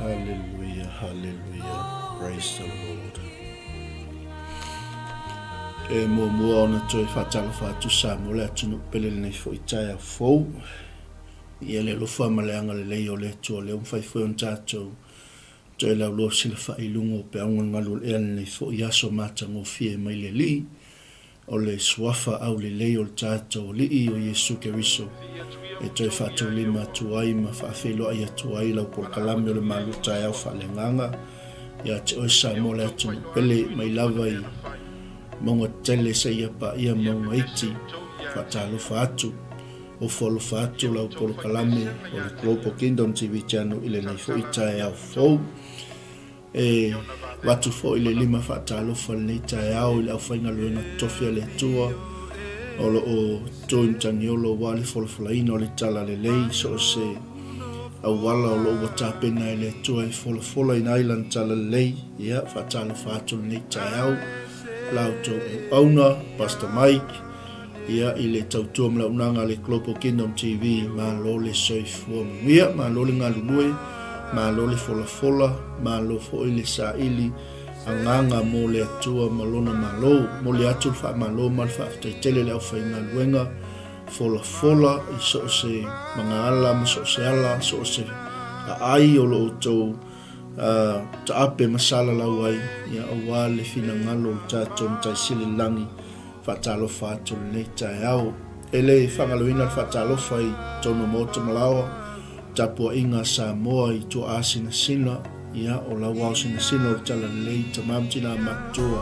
Hallelujah, hallelujah, praise the Lord. E muamua ona toe faatalofa atu Samoa le atunuu pele lenei foi taeao fou. Ia le alofa ma le agalelei o le Atua lea ua mafai foi ona tatou toe lauloa silafai i luga o peauga o le galu o le ea lenei foi aso matagofie mai le Alii. O le Suafa aulelei o le tatou Alii o Iesu Keriso e toe faatulima atu ai ma faafeiloai atu ai lau polokalame o le malu taeao faaleagaga ia te oe Samoa le atunuu pele mai lava i mauga tetele seia paia mauga iti. Faatalofa atu, ofo alofa atu lau polokalame o le Global Kingdom TV Channel i lenei foi taeao fou. E avatu foi le lima faatalofa i lenei taeao i le aufaigaluega totofi a le Atua o lo o tu i Matagiolo aua le folafolaina o le Talalelei i so o se auala o lo o ua tapena e le Atua e folafolaina ai Lana Talalelei. Ia, faatalofa atu i lenei taeao la outou auauna, Pastor Mike, Ia, i le tautua ma le auaunaga a le Global Kingdom TV, malo le soifua manuia, malo le galulue, malo le folafola, malo foi le saili agaga mo le Atua ma Lona Malo. Momoli atu le faamalo ma le faafetai tele i le aufaigaluega folafola i so o se magaala ma so o se ala, so o se aai o lo outou taape ma salalau ai, ia, aua le finagalo o le tatou Matai Sili i le Lagi. Faatalofa atu i lenei taeao. E le faagaloina le faatalofa i totonu o Maota ma Laoa, tapuaiga a Samoa i tuaa sinasina, ia, o lau ao sinasina o le Talalelei, tama ma tina matutua.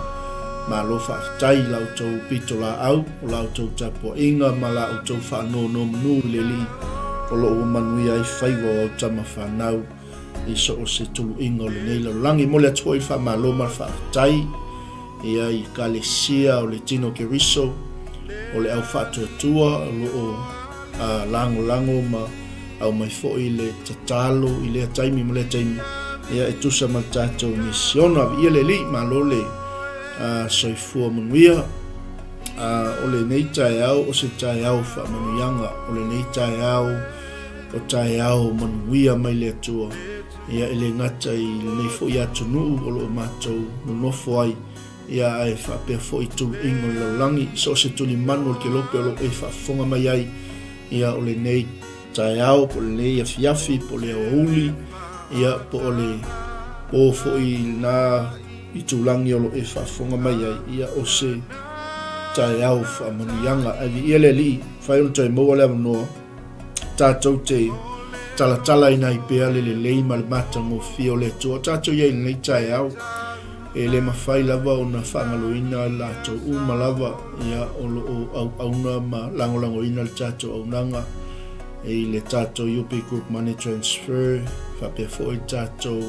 Malo faafetai i la outou pitolaau, o la outou tapuaiga ma la outou faanonomanu i le Alii o lo o ua manuia ai faiva o au tama fanau. i so o se tuluiga o lenei lalolagi. E momoli atu foi le faamalo ma le faafetai ia i Ekalesia o le Tino Keriso o le au faatuatua o lo o lagolago ma aumai foi le tatalo i lea taimi ma lea taimi ia e tusa ma le tatou misiona. Viia le Alii, malo le soifua manuia. O lenei taeao o se taeao faamanuiaga, o lenei taeao O taeao manuia mai le Atua, ia e le gata i lenei foi atunuu o lo o matou nonofo ai, ia ae faapea foi tuluiga o le lalolagi, so o se tulimanu o le kelope o lo o e faafofoga mai ai, ia o lenei taeao po o lenei afiafi po o le aoauli, ia po o le po foi i lena itulagi o lo o e faafofoga mai ai, ia o se taeao faamanuiaga. Ae viia le Alii, fai ona toe maua le avanoa, Tatou te talatalaina ai pea le lelei ma le matagofie o le Atua. O tatou i ai i lenei taeao, e le mafai lava ona faagaloina i latou uma lava ia, o lo o auauna ma lagolagoina le tatou auaunaga i le tatou UP Group Money Transfer, faapea foi le tatou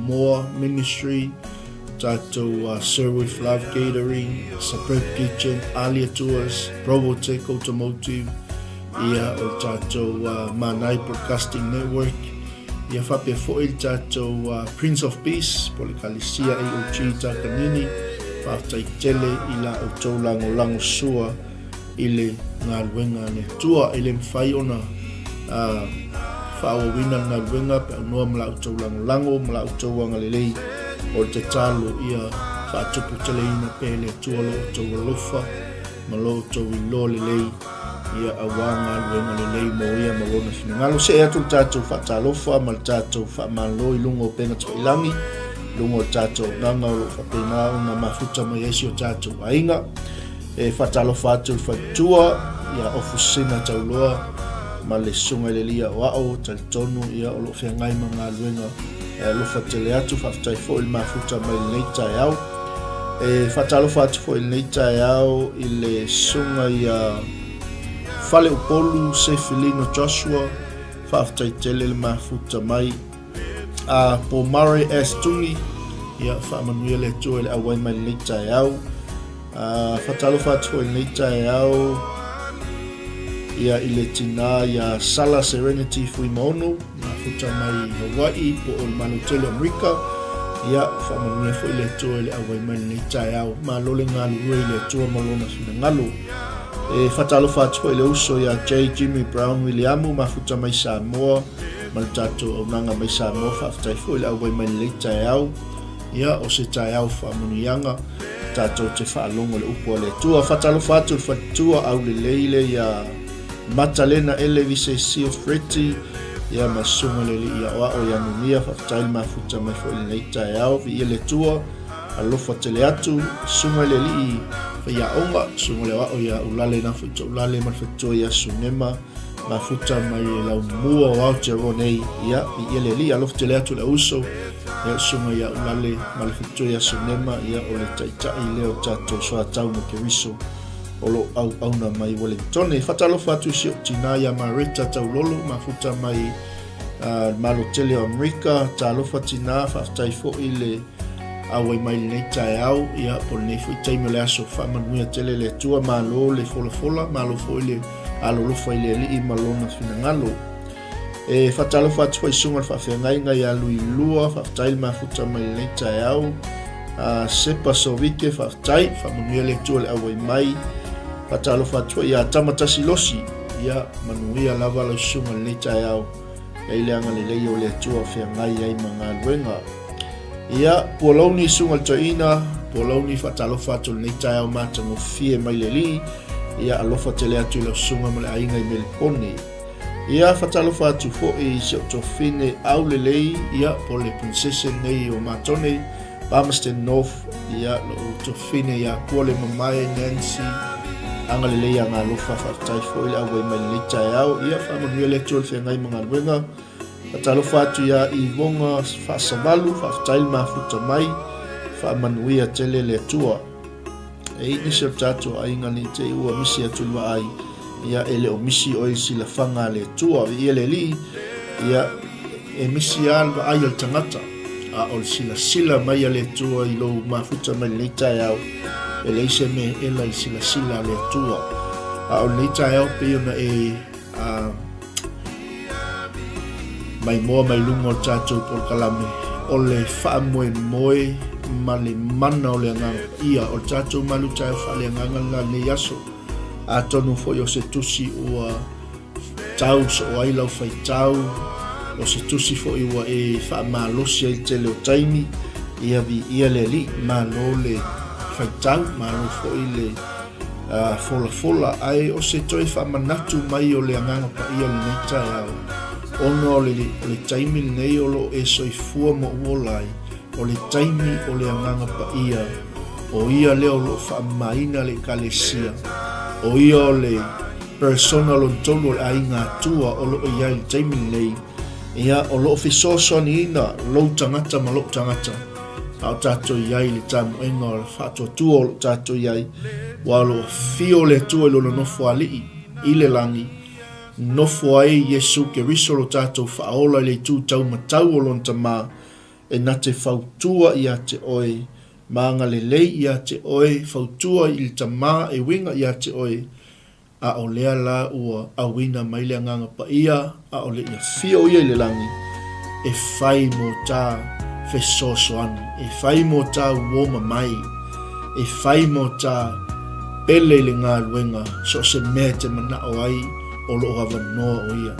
Moa Ministry, tatou Serve With Love Catering, Superb Kitchen, Alia Tours, Provotech Automotive, Ia, o le tatou Manai Broadcasting Network, ia faapea foi le tatou Prince of Peace, po o le Ekalesia AOG Takanini, faafetai tele i la outou lagolago sua i le galuega a le Atua. E le mafai ona faaauauina le galuega pe aunoa ma la outou lagolago ma la outou agalelei. O le tatalo ia faatuputeleina pea e le Atua lo outou alofa ma lo outou iloa lelei ia aua galuega lelei mo ia ma lona finagalo. See atu le tatou faatalofa ma le tatou faamalo i luga o upega tafailagi, i luga o le tatou auaunaga o lo o faapena ona mafuta mai ai si o tatou aiga. E faatalofa atu i le faletua ia Ofusina Tauloa ma le Susuga i le Alii Aoao, talitonu ia o lo o feagai ma galuega e alofa tele atu. Faafetai foi i le mafuta mai lenei taeao. E faatalofa atu foi i lenei taeao i le susuga ia Faleupolu Sefilino Joshua, faafetai tele le mafuta mai. A Pomare S. Tungi, ia faamanuia le Atua i le auai mai lenei taeao. A faatalofa atu foi i lenei taeao ia i le tinā ia Sala Serenity Fuimaono, Mafuta mai Hawaii po o le Malo Tele o Amerika. Ia, faamanuia foi le Atua i le auai mai lenei taeao. Malo le galulue i le Atua ma lona finagalo. E faatalofa atu foi i le uso ia J. Jimmy Brown Williamu, mafuta mai Samoa. ma le tatou auaunaga mai Samoa. Faafetai foi le auai mai lenei taeao. Ia, o se taeao faamanuiaga tatou te faalogo i le upu a le Atua. Faatalofa atu i le faletua aulelei le ia Matalena Ele Visesio Freti, ia ma susuga le alii aoao ia Numia. Faafetai le mafuta mai foi lenei taeao. Viia le Atua, alofa tele atu. Susuga i le alii faiaoga, susuga le aoao ia Ulale Nafoito Ulale ma le faletua ia Sunema. Mafuta mai e laumua o Aotearoa nei, ia, viia le Alii, alofa tele atu le auso, ia, susuga ia Ulale ma le faletua ia Sunema, ia, o le taitai lea o tatou soatau ma Keriso o lo o auauna mai Wellingtone. Faatalofa atu i si ou tinā ia Mareta Taulolo, mafuta mai uh, le Malo tele o Amerika, talofa tinā, faafetai foi le auai mai lenei taeao, ia, po lenei foi taimi o le aso, faamanuia tele le Atua, malo le folafola, malo foi le alolofa i le Alii ma lona finagalo. E faatalofa atu foi i susuga i le faafeagaiga ia Luilua, faafetai le mafuta mai lenei taeao. A Sepa Sovike, faafetai, faamanuia le Atua le auai mai. Faatalofa atu foi ia Tamatasi Losi, ia manuia lava lau susuga i lenei taeao. Ia i le agalelei o le Atua feagai ai ma galuega. Ia, Pualauni susuga i le toeaina, Pualauni faatalofa atu i lenei taeao matagofie mai le Alii. Ia, alofa tele atu i lau susuga ma le aiga i Melepone. Ia, faatalofa atu foi i si ou tuafafine aulelei, ia, po o le princesse lenei o Matone, Palmerston North, ia, lou tuafafine ia Pualemamae Nancy, agalelei ia Galofa, faafetai foi le auai mai lenei taeao. Ia, faamanuia le Atua i le feagai ma galuega. Faatalofa atu ia Ivoga Faasavalu, faafetai le mafuta mai, faamanuia tele le Atua. E i nisi o tatou aiga nei te i ua misi atu le vaai, ia e le o misi oe i silafaga a le Atua. Viia le Alii, ia e misi lava le vaai a le tagata, a o le silasila mai a le Atua i lou mafuta mai lenei taeao, e leai se mea e ela i silasila a le Atua. A o lenei taeao pei ona e a maimoa mai luga o le tatou polokalame o le faamoemoe ma le mana o le Agaga Paia o le tatou malutaeao faaleagaga lena lenei aso. Atonu foi o se tusi ua tau soo ai lau faitau, o se tusi foi ua e faamalosi ai le tele o taimi, ia viia le Alii, malo le faitau, malo foi le folafola, ae o se toe faamanatu mai o le Agaga Paia o lenei taeao, ona o le, o le taimi lenei o lo o e soifua ma ou ola ai, o le taimi o le Agaga Paia, o ia lea o lo o faamamaina le Ekalesia, o ia o le persona lona tolu o le aiga Atua o lo o i ai i le taimi lenei, ia, o lo o fesoasoaniina lou tagata ma lou tagata. A o tatou i ai i le tamoega o le faatuatua o lo o tatou i ai, ua o lo o afio le Atua i Lona Nofoalii i le lagi, nofo ai Iesu Keriso lo tatou Faaola i le itu taumatau o Lona Tama, e na te fautua ia te oe, ma agalelei ia te oe, fautua i le Tama e uiga ia te oe, A o lea la ua auina mai le Agaga Paia, a o le i afio ia i le lagi, e fai mō tā fesoasoani, e fai mō tā uoma mai, e fai mō tā pele i le galuega, so o se mea e te manao ai, o lo o avanoa o ia.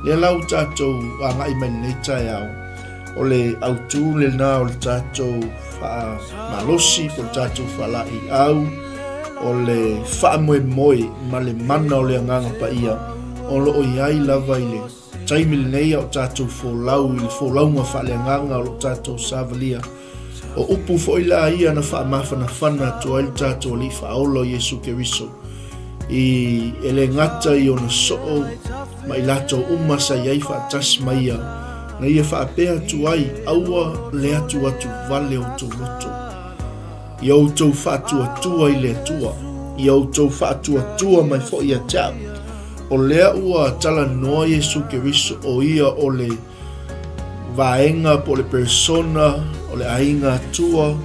Lea la ua tātou agai mai lenei taeao, O le autū lena o le tatou faamalosi, po o le tatou faalaeiau, o le faamoemoe ma le mana o le Agaga Paia o lo o i ai lava i le taimi lenei a o tatou folau i le folauga faaleagaga o lo o tatou savalia. O upu foi la ia na faamafanafana atu ai le tatou Alii Faaola o Iesu Keriso i e le gata i ona soo ma i latou uma sa i ai faatasi ma ia, na ia faapea atu ai, Aua le atuatu vale outou loto. Ia outou faatuatua i le Atua, ia outou faatuatua mai foi ia te au. O lea ua talanoa Iesu Keriso o ia o le vaega po o le persona o le aiga Atua,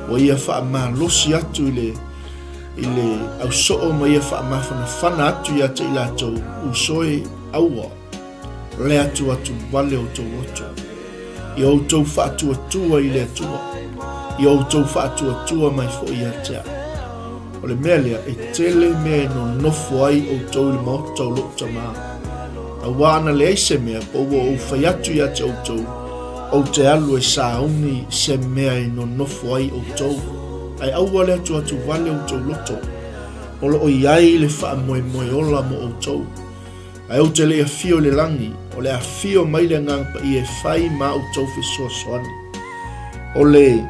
ua ia faamalosi atu i le i le ausoo ma ia faamafanafana atu ia te i latou, usoe aua le atuatu vale outou loto. Ia outou faatuatua i le Atua, ia outou faatuatua mai foi ia te au. O le mea lea, e tele mea e nonofo ai outou i le maota o lou Tama. Aua ana leai se mea, po ua ou fai atu ia te outou, ou te alu e sauni se mea e nonofo ai outou, ae aua le atuatu wale outou loto. O lo o iai le faamoemoe ola mo outou. Ae ou te le i afio i le lagi, o le afio mai le Agaga Paia e fai ma outou fesoasoani. O le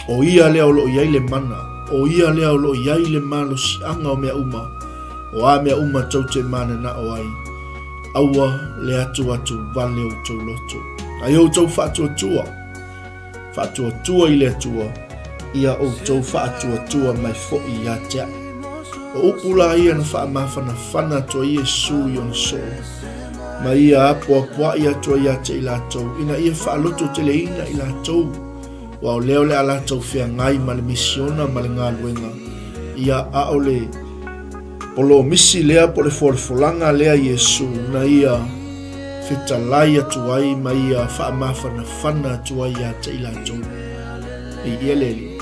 O ia lea o lo o i ai le mana, o ia lea o lo o i ai le malosiaga o mea uma, o a mea uma tou te mananao ai, aua le atuatu wale outou loto. Ai outou faatuatua, faatuatua i le Atua, ia outou faatuatua mai foi ia te a'u. O upu la ia na faamafanafana atu ai Iesu i ona soo, ma ia apoapoai atu ai ia te i latou, ina ia faalototeleina i latou, aua o lea o le a latou feagai ma le misiona ma le galuega, ia a o le polomisi lea po o le folafolaga lea a Iesu na ia fetalai atu ai ma ia faamafanafana atu ai ia te i latou. Viia le Alii.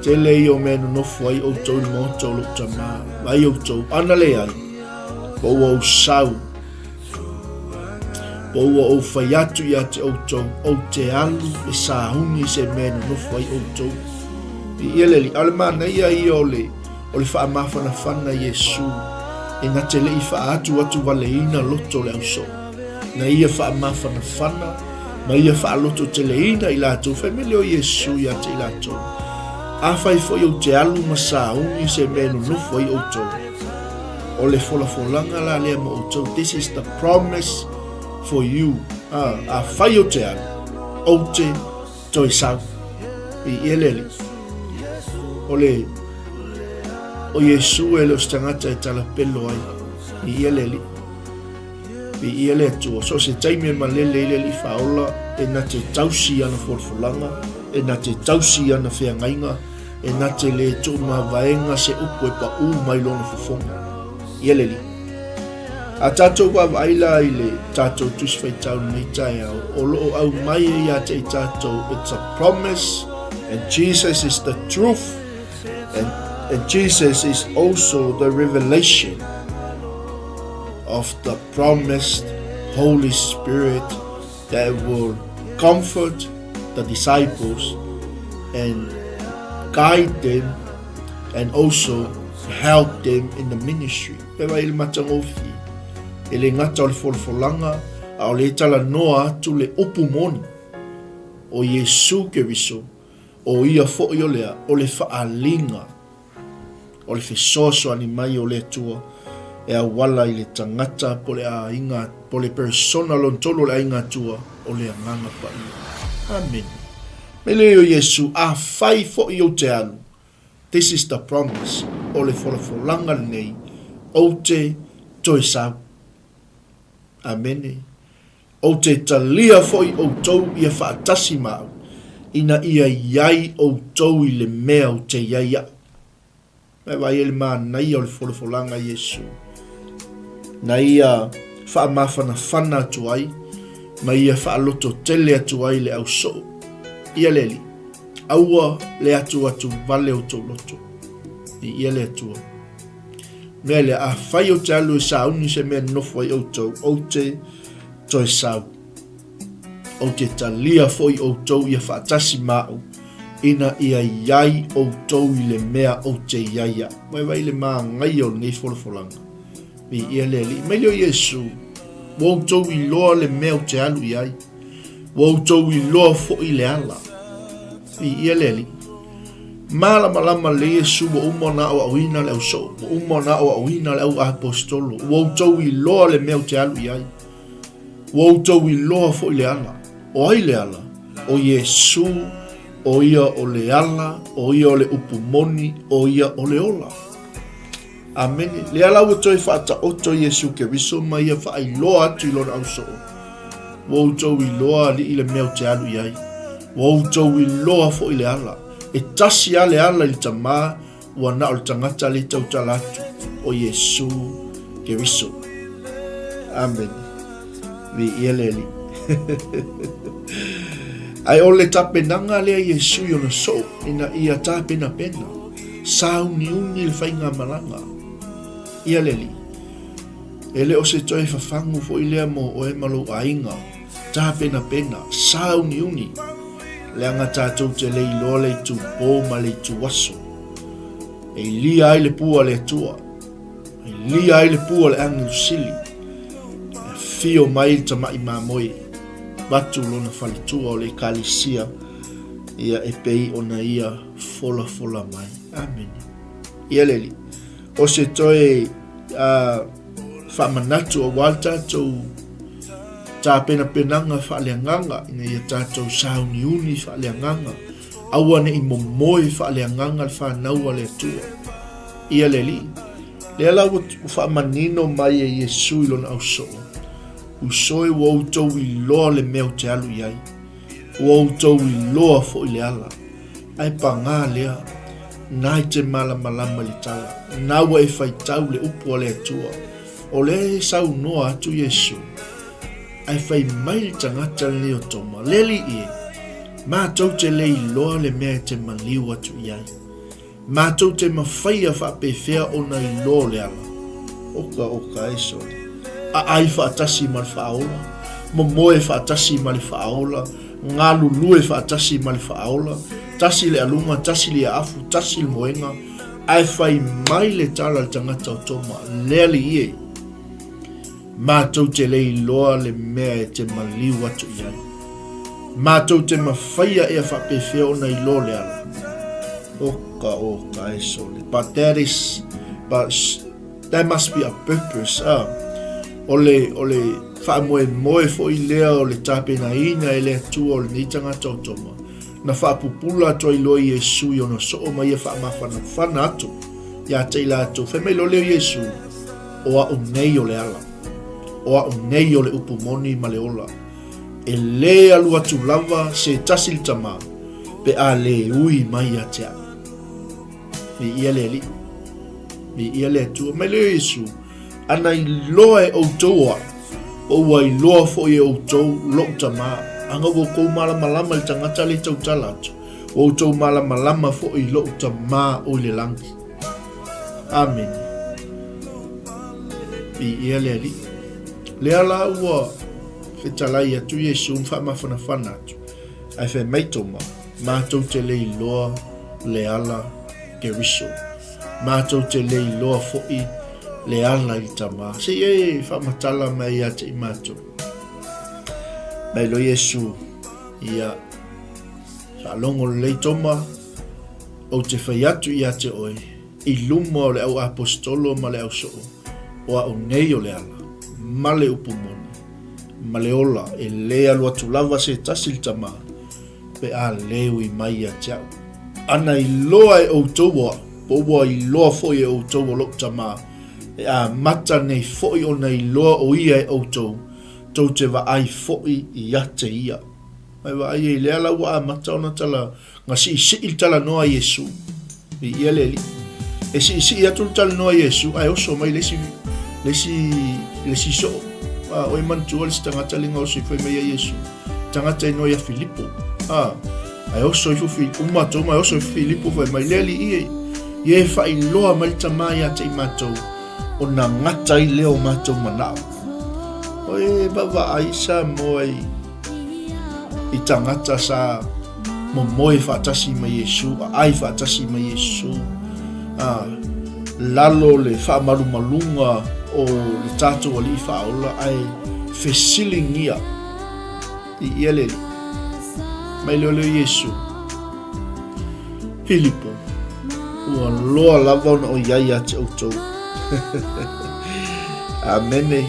Tele ia o mea e nonofo ai outou i le maota o lou Tama. Vaai outou, ana leai, po ua ou sau, po ua ou fai atu ia te outou, ou te alu e sauni se mea e nonofo ai outou. Viia le Alii. A o le manaia ia o le O le faamafanafana Iesu e na te le i faaatuatuvaleina loto o le ausoo, na ia faamafanafana ma ia faalototeleina i latou. Fai mai lea o Iesu ia te i latou, Afai foi ou te alu ma sauni se mea e nonofo ai outou, o le folafolaga la lea mo outou, this is the promise for you, ah, afai ou te alu, ou te Toe sau. I ia le Alii. O le o Iesu e le o se tagata e talapelo ai. I ia le Alii. I ia le Atua. So se taimi e malele i le Alii Faaola, e na te tausi i ana folafolaga, e na te tausi i ana feagaiga, e na te le tuumavaega se upu e paū mai lona fofoga. Ia le Alii. A tatou vaavaai la i le tatou Tusi Faitau lenei taeao, o lo o aumai ai ia te i tatou, it's a promise and Jesus is the truth and, and Jesus is also the revelation of the promised Holy Spirit that will comfort the disciples and guide them and also help them in the ministry. Pewa i le matagofie, e le gata o le folafolaga, a o le talanoa atu le upu moni, o Iesu Keriso, o ia foi o lea, o le faaaliga, o le fesoasoani mai o le Atua e auala i le tagata po le aiga, po le persona lona tolu o le aiga Atua, o le Agaga Paia. Amene. Mele o Iesu, afai foi ou te alu, This is the promise, o le folafolaga lenei, ou te toe sau. Amene. Ou te talia foi outou ia faatasi ma au, ina ia i ai outou i le mea ou te i ai au. Mai vaai ai le manaia o le folafolaga a Iesu, na ia faamafanafana atu ai, ma ia faalototele atu ai le ausoo ia le Alii. Aua le atuatu vale o tou loto. Viia le Atua. Mea lea, afai ou te alu e sauni se mea e nonofo ai outou, ou te toe sau. Ou te talia foi outou ia faatasi ma au, ina ia i ai outou i le mea ou te i ai au. Vaivai le māgaia o lenei folafolaga. Viia le Alii. Mai lea o Iesu, ua outou iloa le mea ou te alu i ai. Ua outou iloa foi le ala. Viia le Alii. Malamalama lelei Iesu ua uma ona aoaoina le ausoo, ua uma ona aoaoina le au aposetolo. Ua outou iloa le mea ou te alu i ai. Ua outou iloa foi le ala. O ai le ala? O Iesu, o ia o le ala, o ia o le upu moni, o ia o le ola. Amene. Lea la ua toe faataoto Iesu Keriso ma ia faailoa atu i lona ausoo. Ua outou iloa, Alii, le mea ou te alu i ai. Ua outou iloa foi le ala. E tasi lava le ala i le Tama, ua na o le tagata lea e tautala atu, o Iesu Keriso. Amene. Viia le Alii. Ae o le tapenaga lea Iesu i ona soo, ina ia tapenapena. Sauniuni le faigamalaga ia le Alii. E le o se toe fafagu foi lea mo oe ma lou aiga, tapenapena, sauniuni, leaga tatou te le iloa le itu po ma le itu aso. E ilia ai le pua a le Atua, e ilia ai le pua a le Agelu Sili, e afio mai le tamai mamoe, avatu lona faletua o le Ekalesia, ia e pei ona ia folafola mai. Amene. Ia le Alii, o se toe uh, faamanatu aua le tatou tapenapenaga faaleagaga ina ia tatou sauniuni faaleagaga, aua ne i momoe faaleagaga le fanau a le Atua. Ia le Alii, lea la ua faamanino mai e Iesu i lona ausoo, Uso e ua outou iloa le mea ou te alu i ai, ua outou iloa foi le ala. Ae pagā lea, na i te malamalama i le tala, na ua e faitau le upu a le Atua, o lea e saunoa atu Iesu, ae fai mai le tagata lenei o Toma, Le Alii e, matou te le iloa le mea e te maliu atu i ai. Matou te mafaia faapefea ona iloa o le ala. Oka oka e sole. Aai faatasi ma le faaola, momoe faatasi ma le faaola, galulue faatasi ma le faaola, tasi le aluga, tasi le aafu, tasi le moega, ae fai mai le tala a le tagata o Toma, Le Alii e! Matou te le iloa le mea e te maliu atu i ai. Matou te mafaia ea faapefea ona iloa le ala. Oka oka e sole. But that is, but there must be a purpose. Ah. O le, o le faamoemoe foi lea o le tapenaina e le Atua o lenei tagata o Toma. Na faapupula atu ai loa Iesu i ona soo ma ia faamafanafana atu ia te i latou. Fai mai loa lea o Iesu, O a'u nei o le ala, o a'u nei o le upu moni ma le ola, e lē alu atu lava se tasi le Tama, pe a lē ui mai ia te a'u. Viia le Alii, viia le Atua. Mai lea o Iesu, Ana iloa e ʻoutou o a'u, po ua iloa foi e ʻoutou loʻu Tama, aga ua outou malamalama i le tagata le tautala atu, ua outou malamalama foi i loʻu Tama o i le lagi. Amene. Viia le Alii. Lea la ua fetalai atu Iesu ma faamafanafana atu, ae fai mai Toma, Matou te le iloa le ala Keriso. Matou te le iloa foi le ala i le Tama. Se i e faamatala mai ia te i matou. Mai loa Iesu, ia, faalogo lelei Toma, Ou te fai atu ia te oe, i luma o le au aposetolo ma le au soo, o a'u nei o le ala, ma le upu moni, ma le ola, e lē alu atu lava se tasi i le Tamā, pe a lē ui mai ia te a'u. Ana iloa e ʻoutou o a'u, po ua iloa foi e ʻoutou o loʻu Tamā, e amata nei foi ona iloa o ia e ʻoutou, tou te vaai foi ia te ia. Mai vaai ai lea la ua amata ona tala Na siisii le talanoa a Iesu. Viia le Alii. E siisii atu le talanoa a Iesu, ae oso mai le isi, le isi, le isi soo. A, oe manatua le isi tagata le na oso ifo mai ia Iesu. Tagata igoa ia Filipo. A, ae oso ifo Fi, uma atu uma, ae oso ifo Filipo fai mai, Le Alii e, ia e faailoa mai le Tama ia te i matou, ona gata ai lea o matou manao. Oe vaavaai Samoa i, i tagata sa momoe faatasi ma Iesu, aai faatasi ma Iesu, a, lalo le faamalumaluga o le tatou Alii Faaola, ae fesiligia i ia le Alii. Mai lea o lea o Iesu, Filipo, ua loa lava ona o i ai ia te outou. Amene.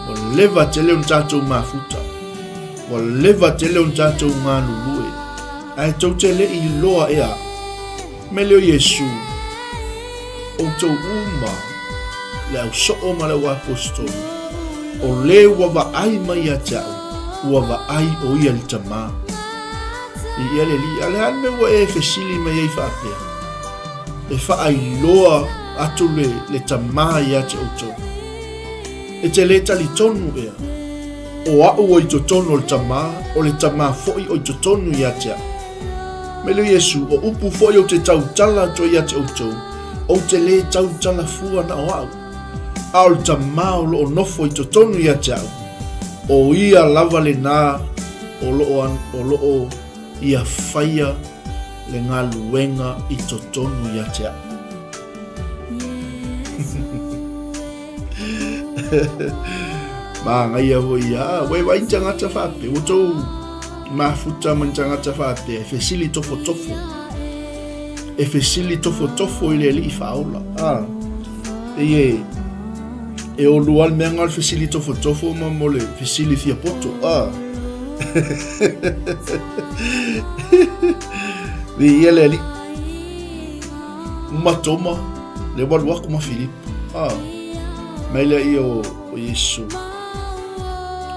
Ua leva tele ona tatou mafuta. Ua leva tele ona tatou galulue. Ae tou te le i iloa ea. Mai lea o Iesu, outou uma, le au soo ma le au aposetolo, o le ua vaai mai ia te a'u, ua vaai o ia i le Tamā. Viia le Alii. A o le a le mea ua e fesili mai ai faapea? E faailoa atu le, le Tamā ia te outou. E te lē talitonu ea, o a'u o i totonu o le Tamā, o le Tamā foi o i totonu ia te a'u. Mai lea o Iesu, o upu foi ou te tautala atu ai ia te outou, ou te lē tautala fua na o a'u. A o le Tama o lo o nofo i totonu ia te au, o ia lava lena o lo o, o lo o ia faia le galuega i totonu ia te au. Māngaia foi ia, ah, ua e vaai ni tagata faapea, ua tou mafuta ma ni tagata faapea, e fesili tofotofo, e fesili tofotofo i le alii faaola. Ah, e e, e olua le mea nga o le fesili tofotofo ma mo le fesili fia poto. Ah. Viia le alii. Ma Toma, le ua alu aku ma Filipo. Ah, mai lea ia o, o Iesu.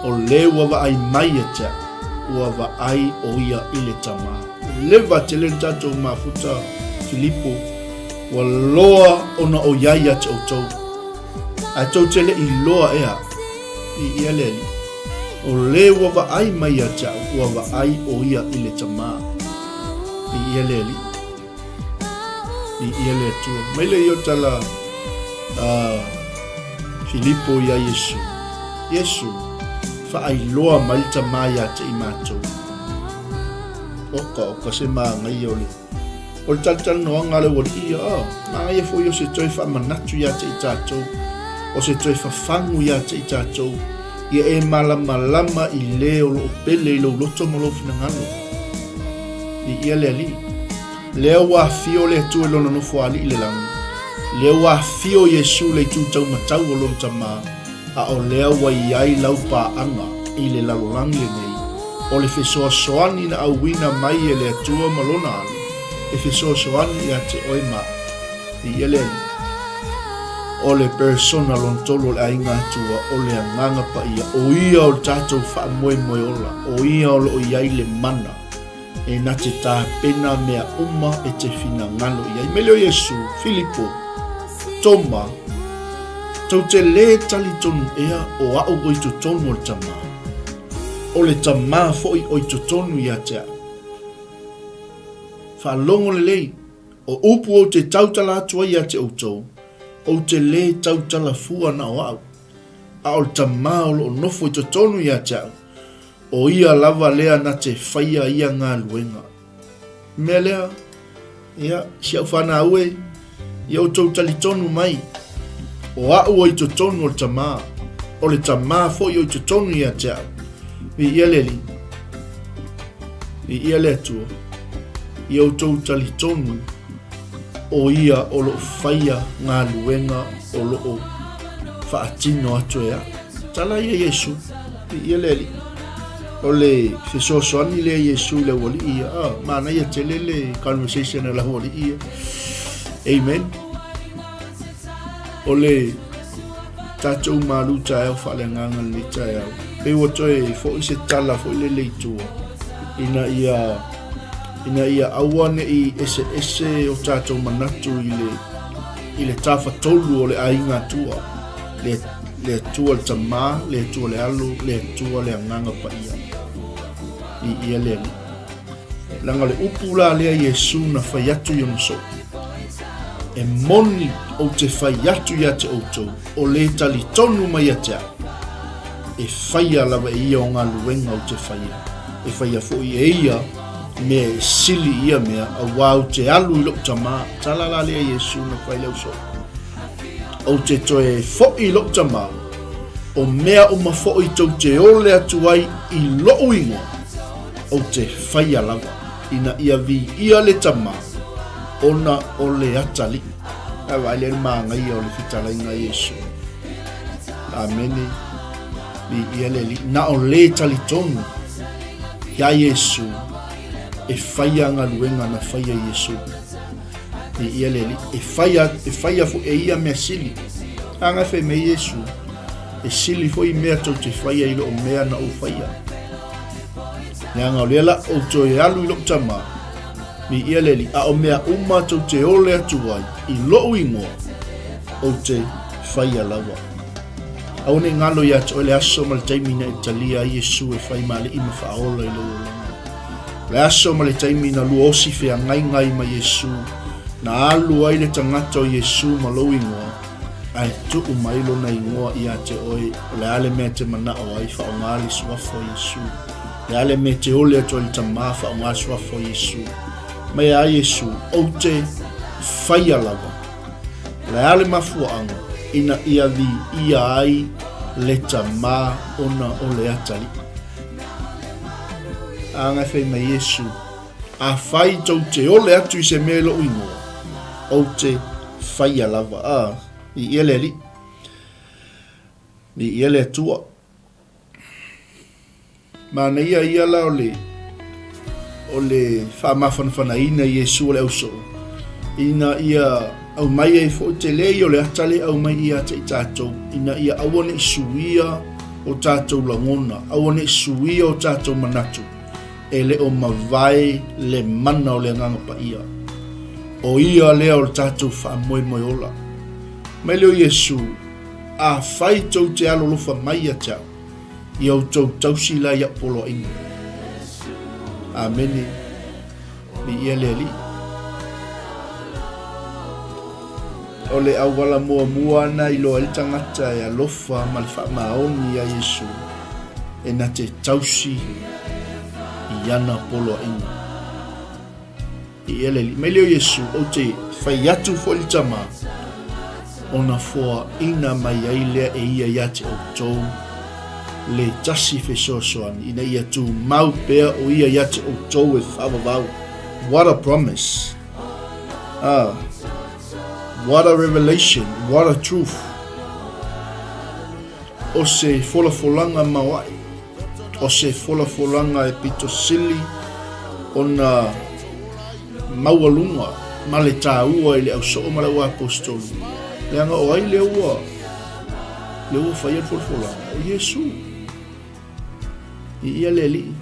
O le ua vaai mai ia te au, ua vaai o ia i le Tama. Leva tele ni tatou mafuta Filipo, ua loa ona o iai ia te outou. Ae tou te le i loa ea i ia le Alii. O le ua vaai mai ia te au, ua vaai o ia i le Tama. I ia le Alii. I ia le Atua. Mai le ia tala a Filipo ia Iesu. Iesu, faailoa mai le Tama ia te i matou. Oka, oka se māngaia o le o le talatalanoaga a le aualii ia, oh, māngaia foi o se toe faamanatu ia te i tatou, o se toe fafagu ia te i tatou, ia e malamalama i le o loo pele i lou loto ma lou finagalo. I ia le Alii. Lea ua afio le Atua i Lona nofoalii i le lagi, lea ua afio Iesu i le itu taumatau o Lona Tama, a o lea ua i ai lau paaga i le lalolagi lenei, o le fesoasoani na auina mai e le Atua ma Lona Alo, e fesoasoani ia te oe ma au. I ia le Alii. O le persona lona tolu o le aiga Atua, o le Agaga Paia, o ia o le tatou faamoemoe ola, o ia o lo o i ai le mana e na te tapena mea uma e te finagalo i ai. Mele o Iesu, Filipo, Toma, tou te lē talitonu ea o a'u o i totonu o le Tamā, o le Tamā foi o i totonu ia te a'u. Faalogo lelei, o upu ou te tautala atu ai ia te outou, ou te lē tautala fua na o a'u, a o le Tamā o lo o nofo i totonu ia te a'u, O ia lava lea na te whaia ia galuega. Mea lea, ia, si au whanau e, ia outou talitonu mai, o a'u o i totonu o le Tamā, o le Tamā foi o i totonu ia te a'u. Viia le Alii, viia le Atua, ia outou talitonu o ia o loo faia galuega o loo faatino atu e a'u. Tala ia Iesu. Viia le Alii. O le fesoasoani lea Iesu i le aualii ia. Ah, manaia tele le conversation a le aualii ia. Amen. O le tatou malu taeao faaleagaga lenei taeao. Pei ua toe foi se tala foi lele i tua ina ia ina ia aua ne i eseese o tatou manatu i le i le tafatolu o le aiga Atua. Le Le Atua le Tama, le Atua le Alo, le Atua le Agaga Paia. I ia le Alii. Leaga o le upu la lea Iesu na fai atu i ona soo. E moni ou te fai atu ia te outou, o le talitonu mai ia te au, e faia lava e ia o galuega ou te faia, e faia foi e ia mea e sili i ia mea, auā ou te alu i lou Tama. Tala la lea Iesu na fai le au soo. Ou te toe foi i lou tama, o mea uma foi tou te ole atu ai i lou ingoa, ou te faia lava, ina ia viia le Tama, ona o le atalii. Ae vaai lea i le māgaia o le fetalaiga a Iesu. Amene. Viia le Alii. Na o le talitonu iā Iesu e faia galuega na faia Iesu. I ia le Alii, e faia, e faia foi e ia mea sili. A ngai fai mai Iesu, e sili foi mea tou te faia i loo mea na ou faia. Leaga o lea la ou toe alu i lou Tama, mi ia le Alii, a o mea uma tou te ole atu ai i lou ingoa, ou te faia lava. Aua ne i galo ia te oe le aso ma le taimi na e talia ai Iesu e fai ma Alii ma Faaola i lou olaga. Le aso ma le taimi na luaosi feagaiga ai ma Iesu, na alu ai le tagata o Iesu ma lou ingoa, Ae tuu mai Lona Igoa ia te oe, o le a le mea e te manao ai, faaaoga le Suafa o Iesu. O le a le mea e te ole atu ai i le Tama, faaaoga le Suafa o Iesu. Mai a Iesu, ou te faia lava. O le a le mafuaaga ina ia viia ai le Tama ona o le atalii. A na fai mai Iesu, Afai tou te ole atu i se mea i lou igoa, ou te faia lava. A, viia le Alii. Viia le Atua. Manaia ia la o le o le faamafanafanaina i Iesu o le ausoo, ina ia aumai ai foi tele ia o le ata lea e aumai ia te i tatou, ina ia aua ne i suia o tatou lagona, aua ne i suia o tatou manatu, e le o mavae le mana o le Agaga Paia. O ia lea o le tatou faamoemoe ola. Mai lea o Iesu, Afai tou te alolofa mai ia te au, ia outou tausi la i a'u poloaiga. Amene. Viia le Alii. O le auala muamua ana i loa ai le tagata e alofa ma le faamaoni iā Iesu, e na te tausi i ana poloaiga. Viia le Alii. Mai lea o Iesu, ou te fai atu foi i le Tama, ona foaina mai ai lea e ia ia te outou le tasi fesoasoani, ina ia tumau pea o ia ia te outou e faavavau. What a promise! Ah, what a revelation, what a truth! O se folafolaga maoae, o se folafolaga e pito sili ona maualuga ma le taua i le ausoo ma le auaposetolu, leaga o ai lea ua lea ua faia le folafolaga? O Iesu. I ia le Alii.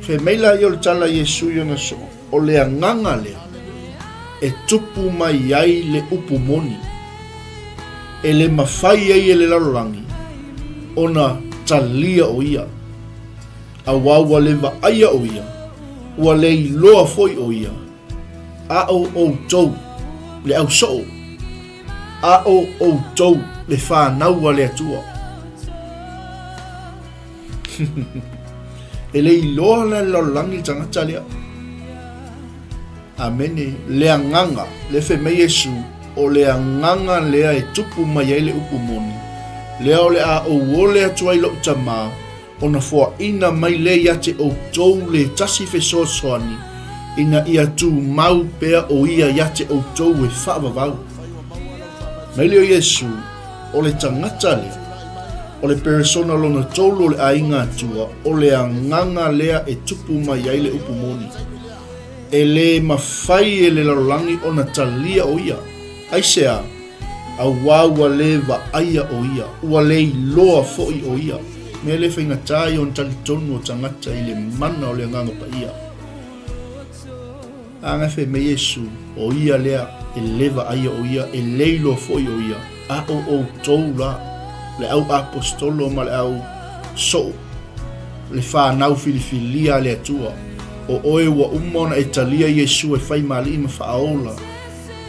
Fai mai la ia o le tala a Iesu i ona soo, o le agaga lea e tupu mai ai le upu moni, e le mafai ai e le lalolagi ona talia o ia, auā ua le vaaia o ia, ua le iloa foi o ia, a o outou, le au soo, a o outou, le fanau a le Atua. E le iloa la le lalolagi le tagata lea. Amene. Le agaga, le fai mai Iesu, o le agaga lea e tupu mai ai le upu moni, lea o le a ou ole atu ai lou Tama, ona foaina mai lea ia te outou le tasi fesoasoani, ina ia tumau pea o ia ia te outou e faavavau. Mai lea o Iesu, o le tagata lea, o le peresona lona tolu o le aiga Atua, o le agaga lea e tupu mai ai le upu moni. E le mafai e le lalolagi ona talia o ia. Aisea? Auā ua le vaaia o ia, ua le iloa foi o ia. Mea le faigata ia ona talitonu o tagata i le mana o le Agaga Paia. A na fai mai Iesu, o ia lea e le vaaia o ia, e le iloa foi o ia, a o outou la, le au aposetolo ma le au soo, le fanau filifilia a le Atua, o oe ua uma ona e talia Iesu e fai ma Alii ma Faaola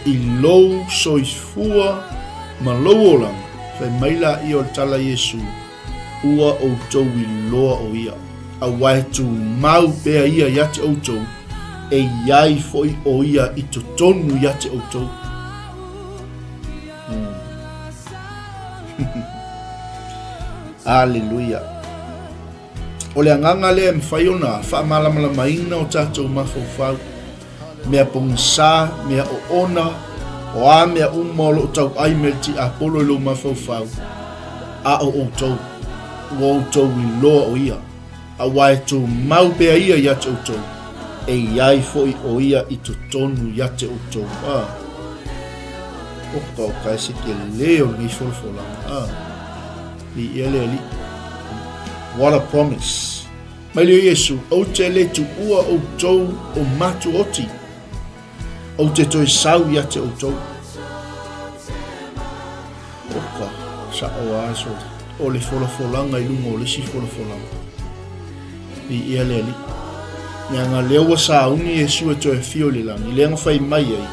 i lou soifua ma lou olaga, fai mai laia o le tala a Iesu, Ua outou iloa o ia, auā e tumau pea ia ia te outou, e i ai foi o ia i totonu ia te outou. Hmm. Aleluia. O le agaga lea e mafai ona faamalamalamaina o tatou mafaufau, mea pogisa, mea oona, o a mea uma o lo o tauai mai le tiapolo i lou mafaufau, a o outou, ua outou iloa o ia, aua e tumau pea ia ia te outou, e i ai foi o ia i totonu ia te outou. A, oka oka e se tele o lenei folafolaga. A, Viia le Alii. What a promise. Mai lea o Iesu, Ou te le tuua outou o matuoti, ou te toe sau ia te outou. Oka, sao a so, o le folafolaga i luga o le isi folafolaga. Viia le Alii. Leaga lea ua sauni Iesu e toe afio i le lagi, lea na fai mai ai.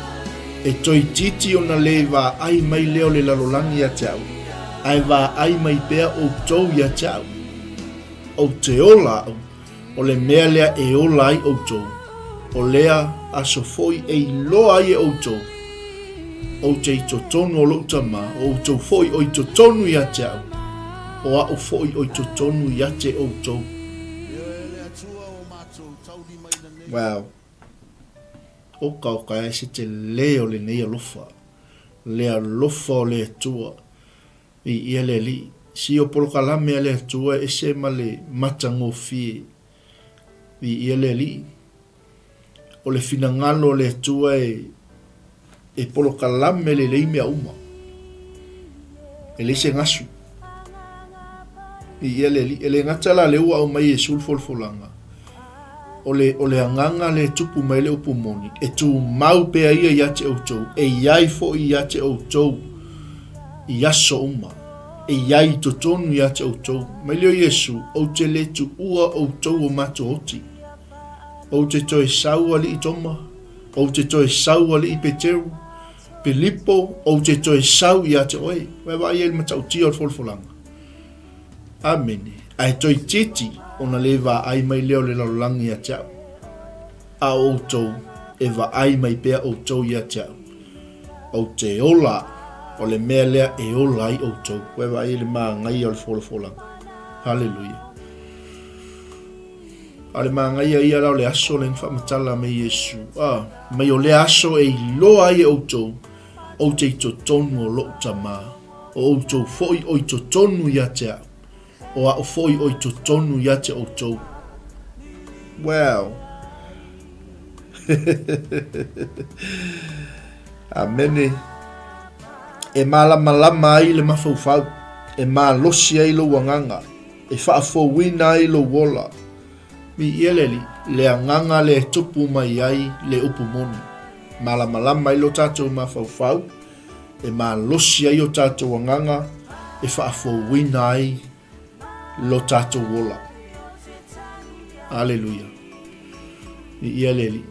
E toeitiiti ona lē vaai mai lea o le lalolagi ia te au, ae vaai mai pea outou ia te au. Ou te ola au, o le mea lea e ola ai outou, o lea aso foi e iloa ai e outou, ou te i totonu o lou Tama, o outou foi o i totonu ia te au, o au foi o i totonu ia te outou. Wow. Oka oka e se tele o lenei alofa, le alofa o le Atua. I ia le Alii. Si o polokalame a le Atua e ese ma le matagofie. I ia le Alii. O le finagalo o le Atua e e polokalame lelei mea uma. E leai se gasu. I ia le Alii. E le gata la lea ua aumai e Iesu le folafolaga, o le, o le agaga lea e tupu mai ai le upu moni, e tumau pea ia ia te outou, e i ai foi ia te outou i aso uma, e i ai i totonu ia te outou. Mai lea o Iesu, Ou te le tuua outou o matou oti. Ou te toe sau alii Toma, ou te toe sau alii Peteru, Pilipo, ou te toe sau ia te oe. Ua e vaai ai i le matautia o le folafolaga. Amene. Ae toeitiiti ona le vaai mai lea o le lalolagi ia te au, a o outou, e vaai mai pea outou ia te au. Ou te ola au, o le mea lea e ola ai outou. Ua e vaai i le manaia o le folafolaga. Haleluia. A o le manaia ia la o le aso lea na faamatala mai Iesu, a, mai o lea aso e iloa ai e outou, ou te i totonu o lou Tama, o outou foi o i totonu ia te au, o au foi o i totonu ia te outou. Wow! Amene. E malamalama ai le mafaufau, e malosi ai lou agaga, e faafouina ai lou ola. Viia le Alii, le agaga lea e tupu mai ai le upu moni. Malamalama ai lo tatou mafaufau, e malosi ai o tatou agaga, e faafouina ai lo tatou ola. Aleluia. Viia le Alii.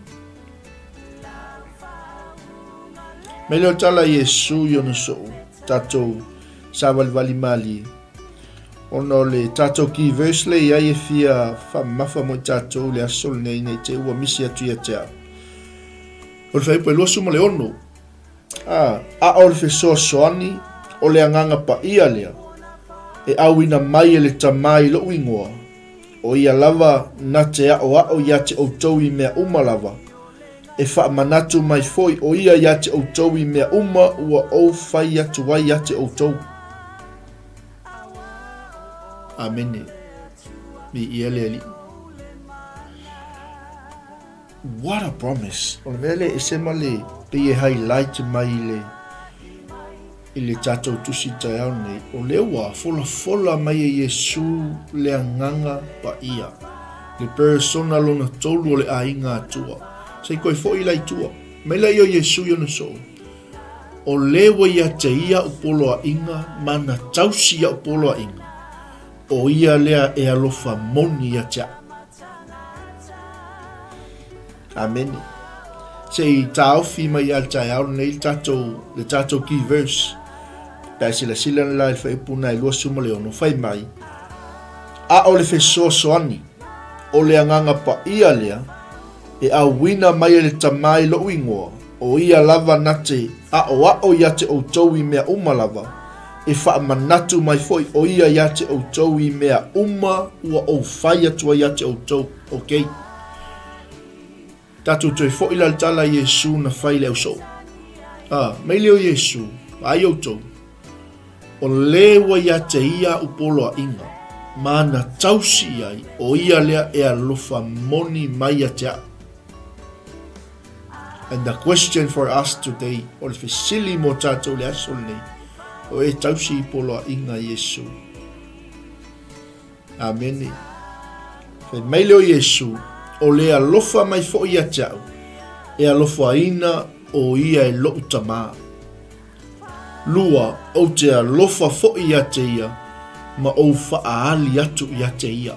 Mai lea o tala a Iesu i ona soo, tatou savalivali malie. Ona o le tatou key verse lea i ai e fia faamamafa mo i tatou i le aso lenei nei te ua misi atu ia te au. O le fuaiupu e 26, a, a o le fesoasoani o le Agaga Paia lea, e auina mai e le Tama i lou ingoa, o ia lava na te aʻoaʻo ia te ʻoutou i mea uma lava, e faamanatu mai foi ʻo ia ia te ʻoutou i mea uma ua ou fai atu ai ia te ʻoutou. Amene. Viia le Alii. What a promise! O le mea lea e ese ma le pei e highlight mai i le i le tatou tusi taeao nei, o lea ua folafola mai e Iesu le agaga paia, le persona lona tolu o le aiga Atua. Se i koe foi la i tua. Mai la ia o Iesu i ona soo. O le ua ia te ia au poloaiga ma na tausi au poloaiga, o ia lea e alofa moni ia te au. Amene. Se i taofi mai ia le taeao lenei le tatou, le tatou key verse. Pe a silasila le la i le fuaiupu na e 26, fai mai, A o le fesoasoani, o le agaga paia lea, e auina mai e le Tama i lou ingoa, o ia lava na te aʻoaʻo ia te ʻoutou i mea uma lava, e faamanatu mai foi ʻo ia iā te ʻoutou i mea uma ua ou fai atu ai iā te ʻoutou. Ok. Tatou toe foi la i le tala a Iesu na fai i le ausoo. A, mai lea o Iesu, vaai outou, o le ua ia te ia aʻu poloaiga, ma na tausi i ai, o ia lea e alofa moni mai ia te aʻu. And the question for us today, o le fesili mo tatou i le aso lenei, o e tausi i poloaiga Iesu. Amene. Fai mai lea o Iesu, o le alofa mai foi ia te au, e alofaina o ia e loʻu Tamā. Lua, ou te alofa foi ia te ia, ma ou faaali atu ia te ia.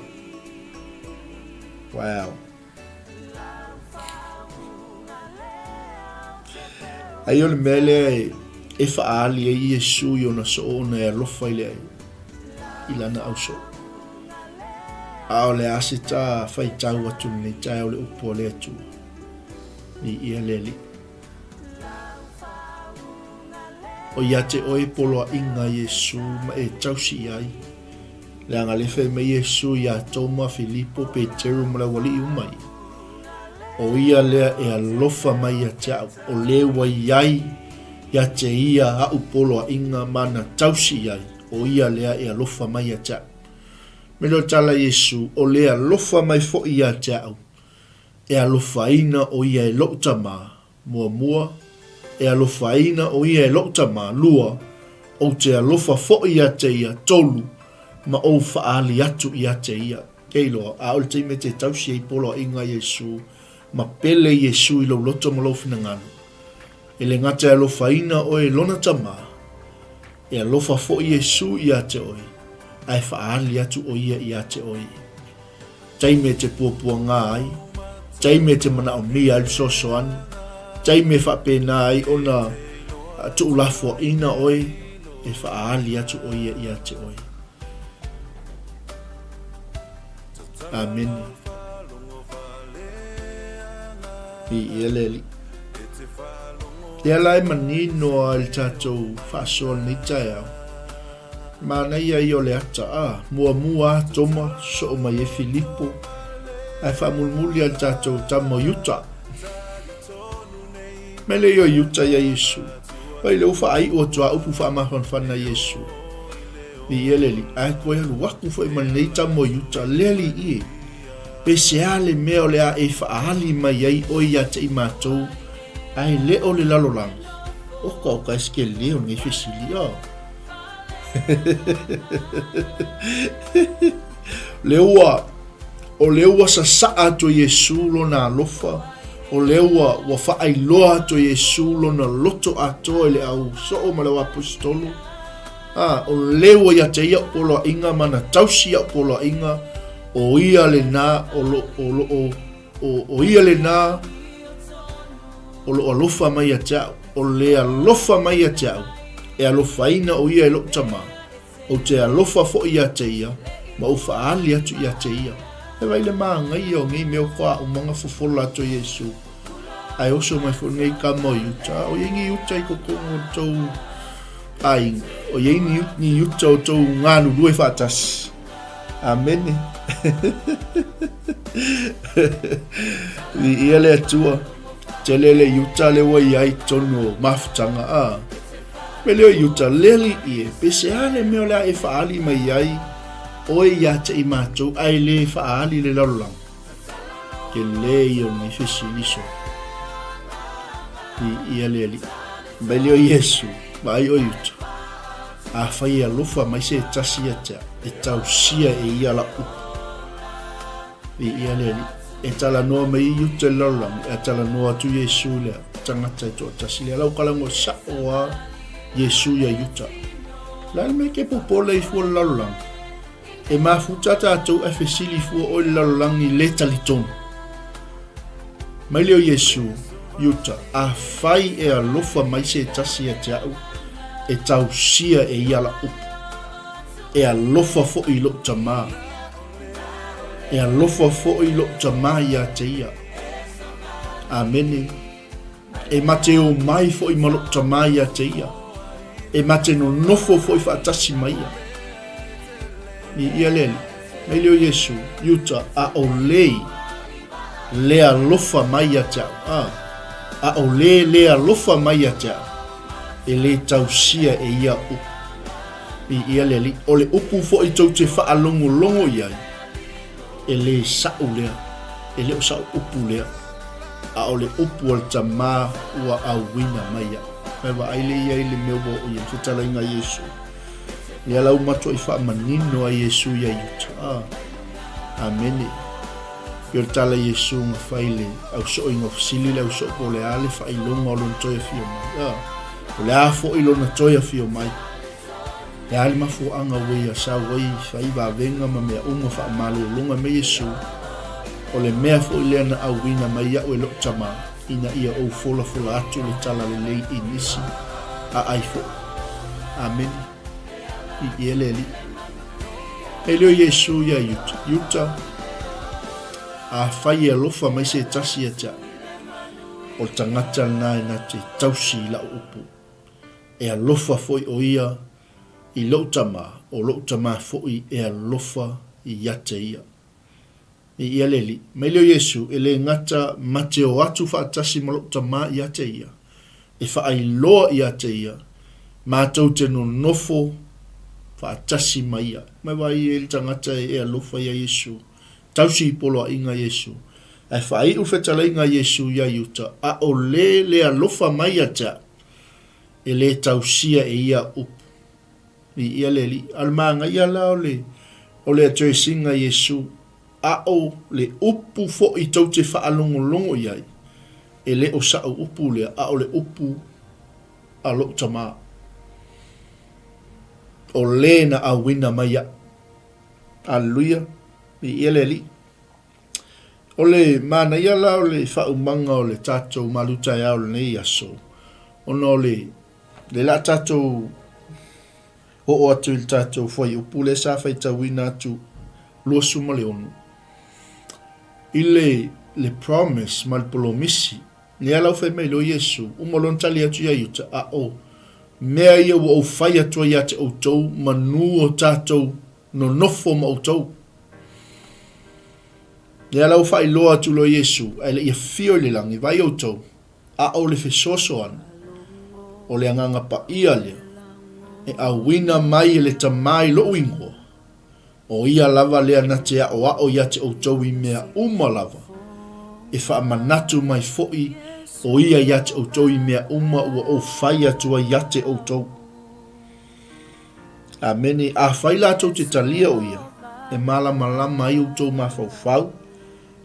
Wow. Ai o le mea lea e faaali ai Iesu i ona soo ona e alofa i le i lana ausoo. A o le a se ta faitau atu i lenei taeao o le upu a le Atua. Viia le Alii. O ia te oe poloaiga Iesu ma e tausi i ai. Leaga le fai mai Iesu iā Toma, Filipo, Peteru ma le aualii uma ia. O ia lea e alofa mai ia te au, o le ua i ai ia te ia aʻu poloaiga ma na tausi i ai, o ia lea e alofa mai ia te au. Me leo tala Iesu, o le alofa mai foi ia te au, e alofaina o ia e loʻu Tama, Muamua, e alofaina ʻo ia e loʻu tama, lua, ou te alofa foʻi iā te ia, tolu, ma ou faaali atu iā te ia. Ke iloa, ʻaʻole taimi e te tausi ai poloaiga Iesū, ma pele Iesū i lou loto ma lou finagalo. E le gata e alofaina ʻoe e lona tama, e alofa foʻi Iesū iā te ʻoe, a e faaali atu ʻo ia iā te ʻoe. Taimi e te puapuagā ai, taimi e te manaʻomia ai le fesoasoani, taimi e faapena ai ona tuulafoaʻina ʻoe e faaali atu ʻo ia iā te ʻoe. Amene. Viia le Alii. Lea la e manino a i le tatou faasoa lenei taeao. Manaia ia o le ata, a, muamua a Toma, soo mai e Filipo, ae faamulimuli a le tatou tama o Iuta. Mai le ia o Iuta ia Iesu. Oi le ua faaiu atu a upu faamafanafana Iesu. Viia le Alii, ae koe alu aku foi ma lenei tama o Iuta, le Alii e. Pe se a le mea o le a e faaali mai ai oe ia te i matou, ae le o le lalolagi. Oka oka e se ke leo lenei fesili, oh. Le ua, o le ua sasaa atu e Iesū lona alofa, o le ua, ua faailoa atu e Iesū lona loto atoa i le au soo ma le au aposetolo. A, o le ua ia te ia poloaiga ma na tausi ia poloaiga, o ia lena o lo, o lo o, o, o ia lena o loo alofa mai ia te au, o le alofa mai ia te au, e alofaina o ia e loʻu tama, ou te alofa foʻi ia te ia, ma ou faaali atu ia te ia. E vai le māgaia o nei mea o koa aumaga fofola atu e Iesu. Ae oso mai foʻi nei kama o Iuta, o iai ni Iuta i totonu o tou aiga, o iai ni, ni Iuta o tou galulue faatasi. Amene. Viia le Atua. Tele le Iuta le ua i ai tonu o mafutaga. A. Me leo Iuta, le alii e, pe se a le mea o le a e faaali mai ai oe ia te i matou, ae le faaali le lalolagi. Ke le ia o nei fesili so. Viia le Alii. Mai leo Iesu, vaai o Iuta. Afai e alofa mai se tasi ia te au, e tausia e ia lau upu. Viia le Alii. E talanoa mai i Iuta i le lalolagi, ae talanoa atu Iesu i le tagata e toatasi lea. Lau kalago sao a Iesu ia Iuta. La le mea ke popole i fua le lalolagi. E mafuta tatou ae fesili fua oe le lalolagi le talitonu. Mai lea o Iesu, Iuta, afai e alofa mai se tasi ia te au, e tausia e ia lau upu. E alofa foʻi i loʻu Tamā. E alofa foʻi loʻu Tamā ia te ia. Amene. E mate o mai foʻi ma loʻu Tamā ia te ia. E mate nonofo foʻi faatasi ma ia. I ia le Alii. Mai lea o Iesu, Iuta, a o lei le alofa mai ia te au. A, a o le le alofa mai ia te au, e le tausia e ia upu. I ia le Alii. O le upu foʻi tou te faalogologo i ai, E le saʻu lea, e le o saʻu upu lea, a o le upu a le Tamā ua auina mai iaʻu. Mai vaai le ia i le mea ua oo i ai le fetalaiga a Iesū. Lea la ua matuai faamanino ai Iesū iā Iuta. A, Amene. Pei o le tala a Iesū na fai i le ausooina o fesili le ausoo po o le a le faailoga o lona toe afio mai. A, o le a foʻi lona toe afio mai. Le a le mafuaaga ua ia sau ai fai vavega ma mea uma faamalologa mai Iesu, o le mea foi lea na auina mai iaʻu e loʻu Tama. ina ia ou folafola atu le talalelei i nisi aai foi. Amene. I ia le Alii. Hei leo Iesu ia Iuta, Iuta, afai e alofa mai se tasi ia te au, o le tagata lena e na te tausi i la'u upu. E alofa foi o ia i lou tama, o lou tama foi e alofa ia te ia. I ia le Alii. Mai lea o Iesu, e le gata ma te o atu faatasi ma lou Tama ia te ia, e faailoa ia te ia, matou te nonofo faatasi ma ia. Mai vaai e le tagata e alofa ia Iesu, tausi i poloaiga Iesu, ae faaiu le fetalaiga a Iesu ia Iuta, a o le le alofa mai ia te au, e le tausia e ia upu. I ia le Alii. A o le manaia la o le, o le address ina Iesu, a o le upu foi tou te faalogologo i ai, e le o sa'u upu lea, a o le upu a lo'u Tamā, o le na auina mai iaʻu. Aleluia! I ia le Alii. O le manaia la o le faaumaga o le tatou malutaeao o lenei aso, ona o le Lea la tatou oo atu i le tatou fuaiupu lea sa faitauina atu 26 i le le promise ma le polomisi lea la ua fai mai loa Iesu, uma loa ona tali atu ia Iuta, a o mea ia ua ou fai atu ai ia te outou manu o tatou nonofo ma outou. Lea la ua faailoa atu loa Iesu, ae le i afio i le lagi, vaai outou, A o le fesoasoani, o le Agaga Paia lea, e auina mai e le Tama i lou ingoa, o ia lava lea na te aʻoaʻo ia te ʻoutou i mea uma lava, e faamanatu mai foʻi o ia ia te ʻoutou i mea uma ua ou fai atu ai ia te ʻoutou. Amene. Afai latou te talia o ia, e malamalama ai outou mafaufau,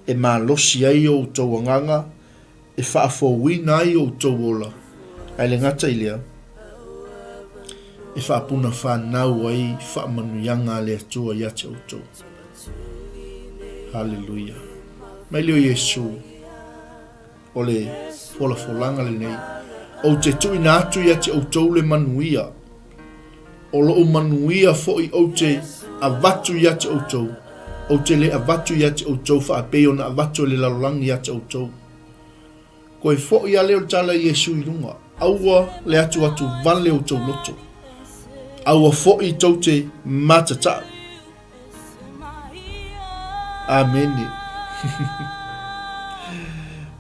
e malosi ai outou agaga, e faafouina ai outou ola, ae le gata i lea, e faapuna fanau ai faamanuiaga a le Atua ia te outou. Haleluia. Mai lea o Iesu, o le folafolaga lenei, ou te tuuina atu ia te outou le manuia, o lou manuia foi ou te avatu ia te outou, ou te le avatu ia te outou faapei ona avatu e le lalolagi ia te outou. Koe foʻi a lea o le tala i Iesu i luga, Aua le atuatu vale outou loto. Aua foʻi tou te matatau. Amene.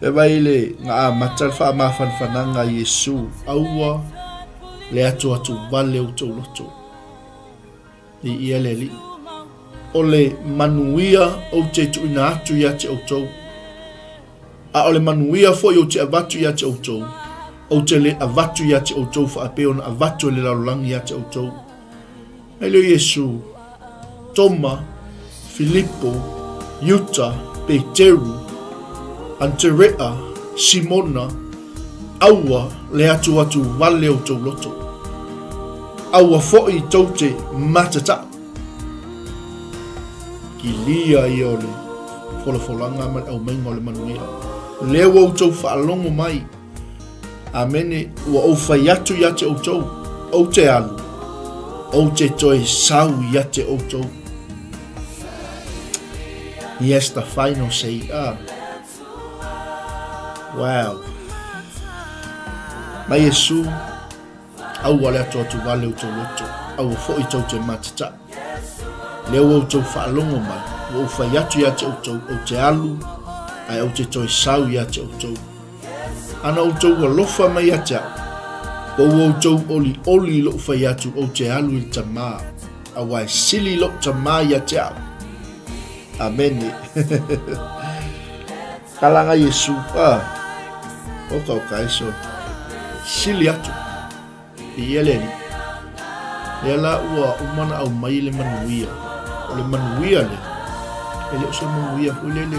E vai le na amata le faamafanafanaga a Iesu, aua le atuatu vale outou loto. I ia le Alii. O le manuia ou te tuuina atu ia te outou. A o le manuia foi ou te avatu ia te outou, ou te le avatu ia te outou faapea ona avatu e le lalolagi ia te outou. Mai lea o Iesu, Toma, Filipo, Iuta, Peteru, Aneterea, Simona, aua le atuatu vale outou loto. Aua foi tou te matatau. Kilia ia o le folafolaga ma le aumaiga o le manuia. Lea ua outou faalogo mai. Amene, ua ou fai atu ia te outou, ou te alu, ou te toe sau ia te outou. Yes, the final say. Ah. Wow. Mai Iesu, Aua le atuatu vale outou loto, aua foi tou te matataʻu. Lea ua outou faalogo mai, ua ou fai atu ia te outou, ou te alu, ae ou te toe sau ia te outou. Ana outou alofa mai ia te au, po ua outou olioli i lou fai atu ou te alu i le Tamā, aua e sili lou Tamā ia te au. Amene. Kalaga Iesu, ah, oka oka e so. Sili atu. I ia le alii. Lea la ua uma na aumai le manuia. O le manuia lea, e le o se manuia foi lele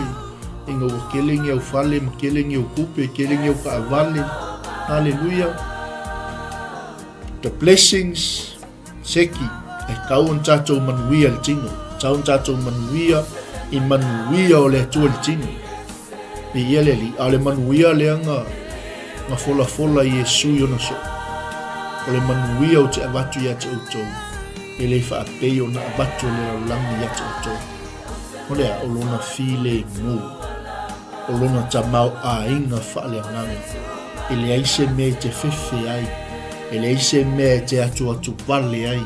ina ua kele ni au fale ma kele ni au kupe, kele ni au kaavale. Haleluia. The blessings Seki, e tau ona tatou manuia i le tino, tau ona tatou manuia i manuia o le Atua i le tino. Viia le Alii, a o le manuia lea na, na folafola e Iesu i ona soo, o le manuia ou te avatu ia te outou, e le faapei ona avatu e le lalolagi ia te outou. O le a? O lona filemu, o lona tamaoaiga faaleagaga. E leai se mea e te fefe ai, e leai se mea e te atuatu vale ai,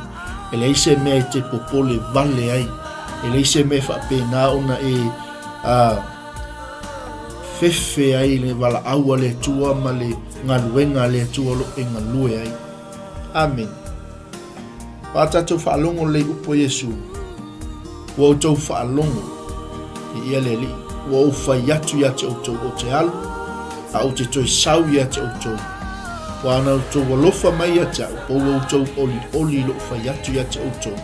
e leai se mea e te popole vale ai, e leai se mea e faapena ona e a, fefe ai le valaau a le Atua ma le galuega a le Atua o lo o e galue ai. Amene. A tatou faalogo lelei upu a Iesu, ua outou faalogo i ia le Alii, ua ou fai atu ia te outou ou te alu, a ou te toe sau ia te outou. Ua ana outou alofa mai ia te au, po ua outou olioli i lou fai atu ia te outou,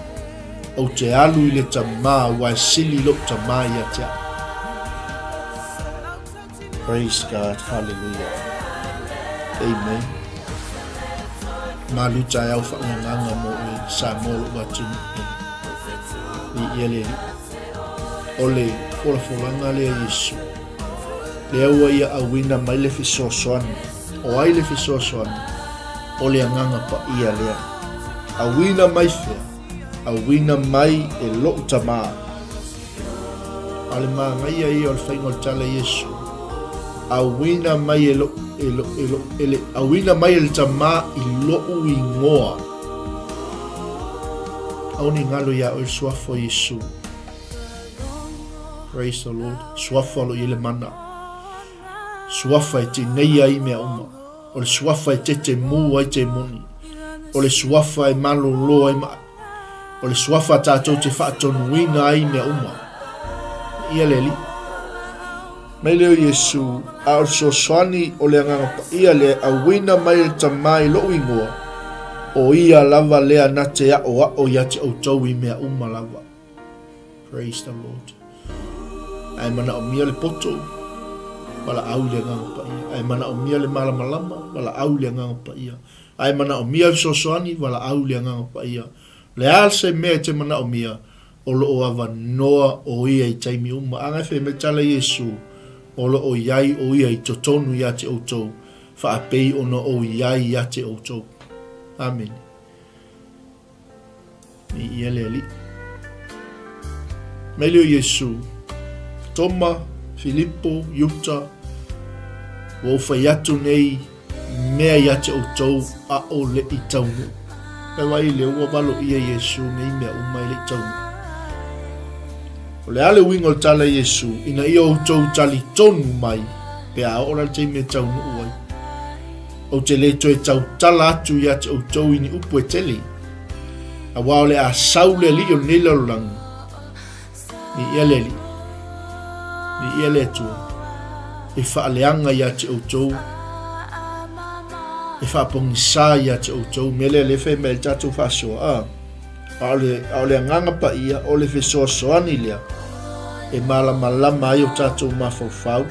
ou te alu i le Tamā, aua e sili lou Tamā ia te au. Praise God, hallelujah. Amen. Malu taeao faaleagaga mo oe Samoa lou atunuu pele. Viia le Alii. O le folafolaga lea Iesu. Lea ua ia auina mai le fesoasoani. O ai le fesoasoani? O le Agaga Paia lea. Auina mai fea? Auina mai e lou Tamā. A o le manaia ia o le faiga o le tala Iesu, auina mai e lo, e lo, e lo, e le, auina mai e le Tamā i loʻu ingoa. Aua ne i galo iā oe le suafa o Iesu. Praise the Lord. Suafa o lo o i ai le mana. Suafa e tineia ai mea uma. O le suafa e tetemu ai temoni. O le suafa e malolo ai maʻi. O le suafa tatou te faatonuina ai mea uma. Ia le Alii. Mai lea o Iesu, a o le fesoasoani o le Agaga Paia lea e auina mai e le Tama i lou ingoa, o ia lava lea na te aʻoaʻo ia te ʻoutou i mea uma lava. Praise the Lord. A e manaʻomia le poto, valaau i le Agaga Paia. A e manaʻomia le malamalama, valaau i le Agaga Paia. A e manaʻomia le fesoasoani, valaau i le Agaga Paia. O le a se mea e te manaʻomia, o lo o avanoa ʻo ia i taimi uma. A gafe mai tala Iesu, o lo o i ai ʻo ia i totonu iā te ʻoutou, faapei ona ou i ai iā te ʻoutou. Amene. Viia le Alii. Mai lea o Iesu, Toma, Filipo, Iuta, ua ou fai atu nei mea ia te outou a o leʻi taunuu. E vaai lea ua valo ʻia Iesu nei mea uma e leʻi taunuu. O le a le uiga o le tala a Iesu, ina ia outou talitonu mai pe a oo la le taimi e taunuu ai. Ou te le toe tautala atu ia te outou i ni upu e tele, Aua o le a sau le alii o lenei lalolagi, Viia le Alii, viia le Atua, e faaleaga ia te outou, e faapogisā ia te outou. Mea lea lea e fai mai ai le tatou faasoa, a, a o le, a o le Agaga Paia, o le fesoasoani lea e malamalama ai o tatou mafaufau,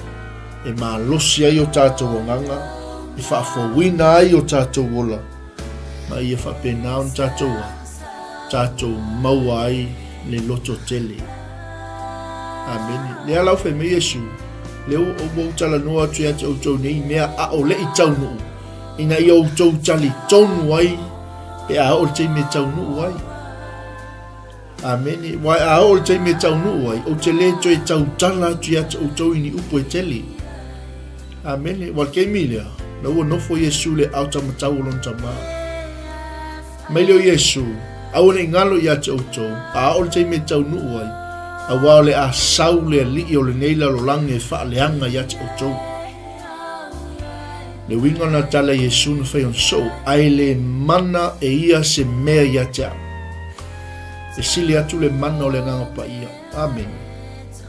e malosi ai o tatou agaga, e faafouina ai o tatou ola, ma ia faapena ona tatou a, tatou maua ai le loto tele. Amene. Lea la ua fai mai Iesu, lea ua ou talanoa atu ia te outou nei mea a o leʻi taunuu, ina ia outou talitonu ai pe a oo le taimi e taunuu ai. Amene. Wai a oo le taimi e taunuu ai, ou te le toe tautala atu ia te outou i ni upu e tele. Amene. Ua le taimi lea, na ua nofo Iesu le aota matau o lona Tamā. Mai lea o Iesu, aua ne i galo ia te outou, a oo le taimi e taunuu ai, auā o le a sau le alii o lenei lalolagi e faaleaga ia te outou. Le uiga o na tala a Iesu na fai ona soo, a e le mana e ia se mea ia te au. E sili atu le mana o le Agaga Paia. Amene.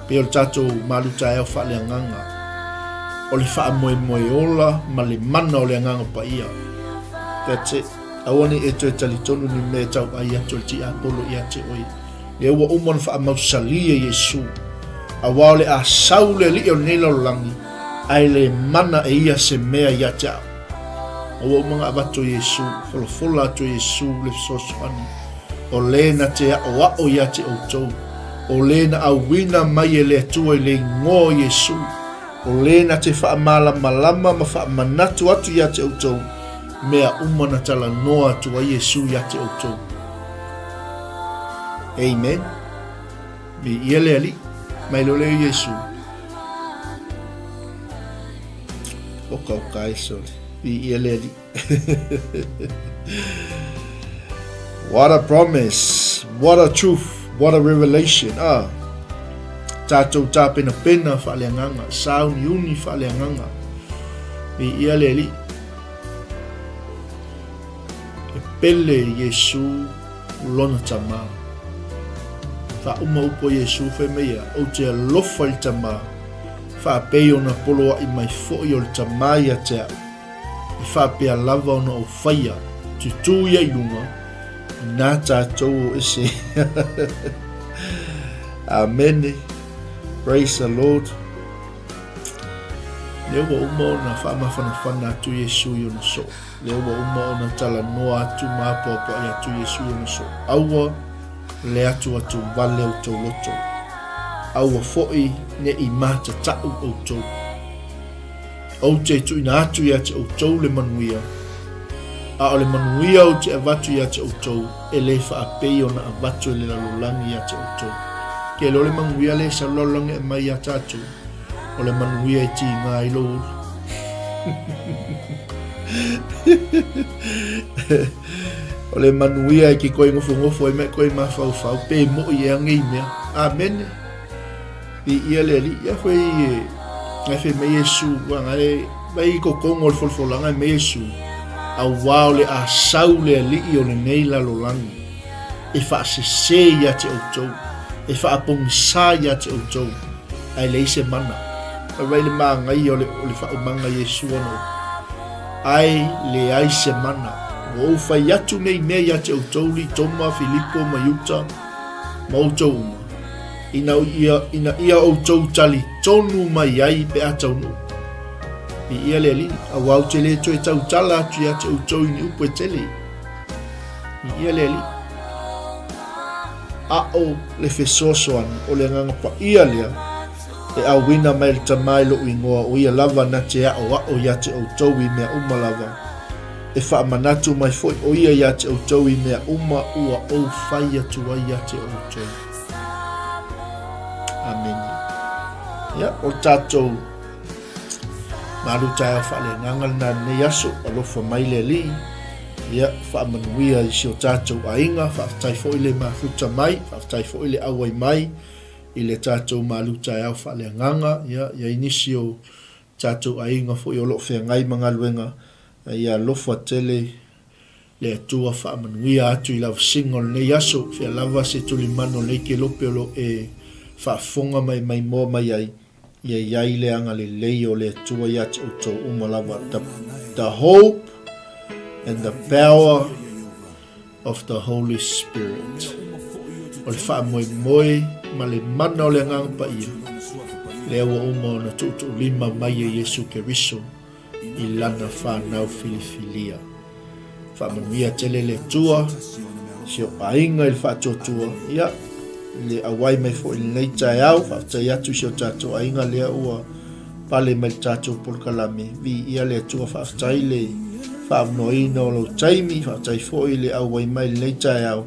Pei o le tatou malu taeao faaleagaga, o le faamoemoe ola ma le mana o le Agaga Paia. That's it. Aua ne i e toe talitonu ni mea e tauai atu e le tiapolo ia te oe. Lea ua uma ona faamausalia Iesu, auā o le a sau le alii o lenei lalolagi, a e le mana e ia se mea ia te au. A ua uma ona avatu e Iesu, folafola atu e Iesu le fesoasoani, o le na te aʻoaʻo ia te outou, o le na auina mai e le Atua i le igoa o Iesu. O lē na te faamalamalama ma faamanatu atu ia te outou mea uma na talanoa atu ai Iesu ia te outou. Amen. Viia le Alii. Mai loa lea o Iesu. Oka oka e sole. Viia le Alii. What a promise. What a truth. What a revelation. Ah. Tātou tāpenapena whaaleagaga. Sāuniuni whaaleagaga. Viia le Alii. E pele Iesu lona Tama. Faauma upu a Iesu fai mai ia, Ou te alofa i le Tama, faapei ona poloaʻi mai foʻi o le Tama ia te aʻu, i faapea lava ona ou faia, tutū ia i luga, inā tātou o ese. Amene. Praise the Lord. Lea ua uma ona faamafanafana atu Iesu i ona soo. Lea ua uma ona talanoa atu ma apoapoai atu Iesu i ona soo. Aua le atuatu wale outou loto. Aua foʻi neʻi mātataʻu outou. Ou te tuuina atu ia te outou le manuia, a o le manuia ou te avatu ia te outou e le faapei ona avatu e le lalolagi ia te outou. Ke lo le manuia le sa lalolagi e mai ia tātou, o le manuia e tīngā i lou ulu. O le manuia e ke koe ngofongofo ai mai koe mafaufau, pe moʻi e ange i mea. Amene. Viia le Alii. Ia foi e ngai fai mai Iesu, ua ngai mai i kokongo o le folafolanga e mai Iesu, auā o le a sau le Alii o lenei lalolagi, e faasesē ia te outou, e faapogisā ia te outou, ae leai se mana. Fai mai le māgaia o le, o le faaumaga Iesu ona upu, Ae leai se mana. Ua ou fai atu nei mea ia te outou, li Toma, Filipo ma Iuta, ma outou uma, ina ia, ina ia outou talitonu mai ai pe a taunuu. Viia le Alii, auā ou te le toe tautala atu ia te outou i ni upu e tele. Viia le Alii. Aʻo le fesoasoani o le Agaga Paia lea e auina mai le Tama i loʻu ingoa, o ia lava na te aʻoaʻo ia te outou i mea uma lava, e faamanatu mai foi ʻo ia iā te ʻoutou i mea uma ua ou fai atu ai iā te ʻoutou. Amene. Ia, o le tātou malu taeao faaleagaga lena lenei aso, alofa mai le Alii, ia, faamanuia i si o tātou aiga, faafetai foi le mafuta mai, faafetai foi le auai mai i le tātou malu taeao faaleagaga, ia, i ai nisi o Tatou aiga foi o lo o feagai ma galuega, a ia alofa tele le Atua faamanuia atu i lavasiga o lenei aso, fea lava se tulimanu o lenei kelope o lo o e faafofoga ma e maimoa mai ai, ia i ai le agalelei o le Atua ia te outou uma lava. The, the hope and the power of the Holy Spirit. O le faamoemoe ma le mana o le Agaga Paia, lea ua uma ona tuutuulima mai e Iesu Keriso i Lana whanau filifilia. Faamanuia tele le Atua, si o aiga i le faatuatua, ia, le auai mai foi i lenei taeao, faafetai atu i si o tatou aiga lea ua Pale mai le tatou polokalame. Viia le Atua faafetai le faavanoaina o lou taimi, faafetai foi le auai mai lenei taeao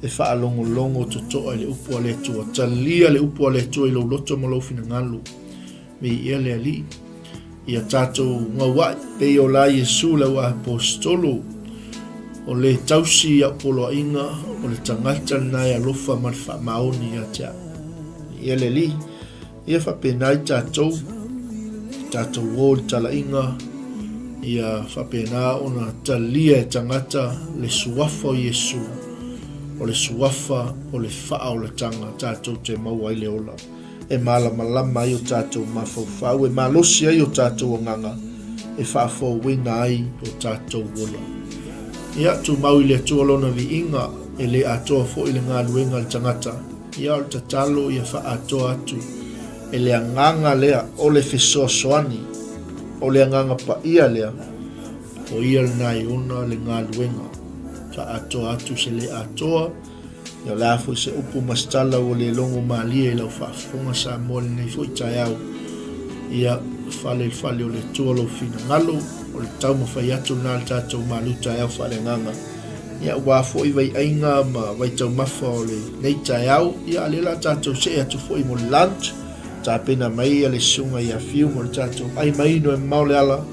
e faalogologo totoa i le upu a le Atua. Talia le upu a le Atua i lou loto ma lou finagalo. Viia le Alii. Ia tatou gauaʻi pei o la Iesu le auaapostolo o le tausi i au poloaiga o le tagata lena e alofa ma le faamaoni ia te au. Viia le Alii. Ia faapena ai tatou, tatou o i le talaiga, ia faapena ona talia e tagata le suafa o Iesu, o le suafa o le faaolataga tatou te maua ai le ola, e malamalama ai o tatou mafaufau, e malosi ai o tatou agaga, e faafouina ai o tatou ola. Ia, tumau i le Atua Lona viiga, e le atoa foi le galuega a le tagata, Ia o le tatalo ia faaatoa atu e le agaga lea o le fesoasoani, o le agaga paia lea, o ia lena e ona le galuega. Faaatoa atu se le atoa, ia o le a foi se upu ma se tala ua le logo malie i lau faafofoga Samoa i lenei foi taeao. Ia, fale i le fale o le Atua lou finagalo, o le taumafai atu lena a le tatou malu taeao faaleagaga. Ia, aua foi vaiaiga ma vaitaumafa o lenei taeao, ia, a o lea o le a tatou see atu foi mo le lunch, tapena mai le susuga ia Fiu mo le tatou ai ma inu e mamao le ala.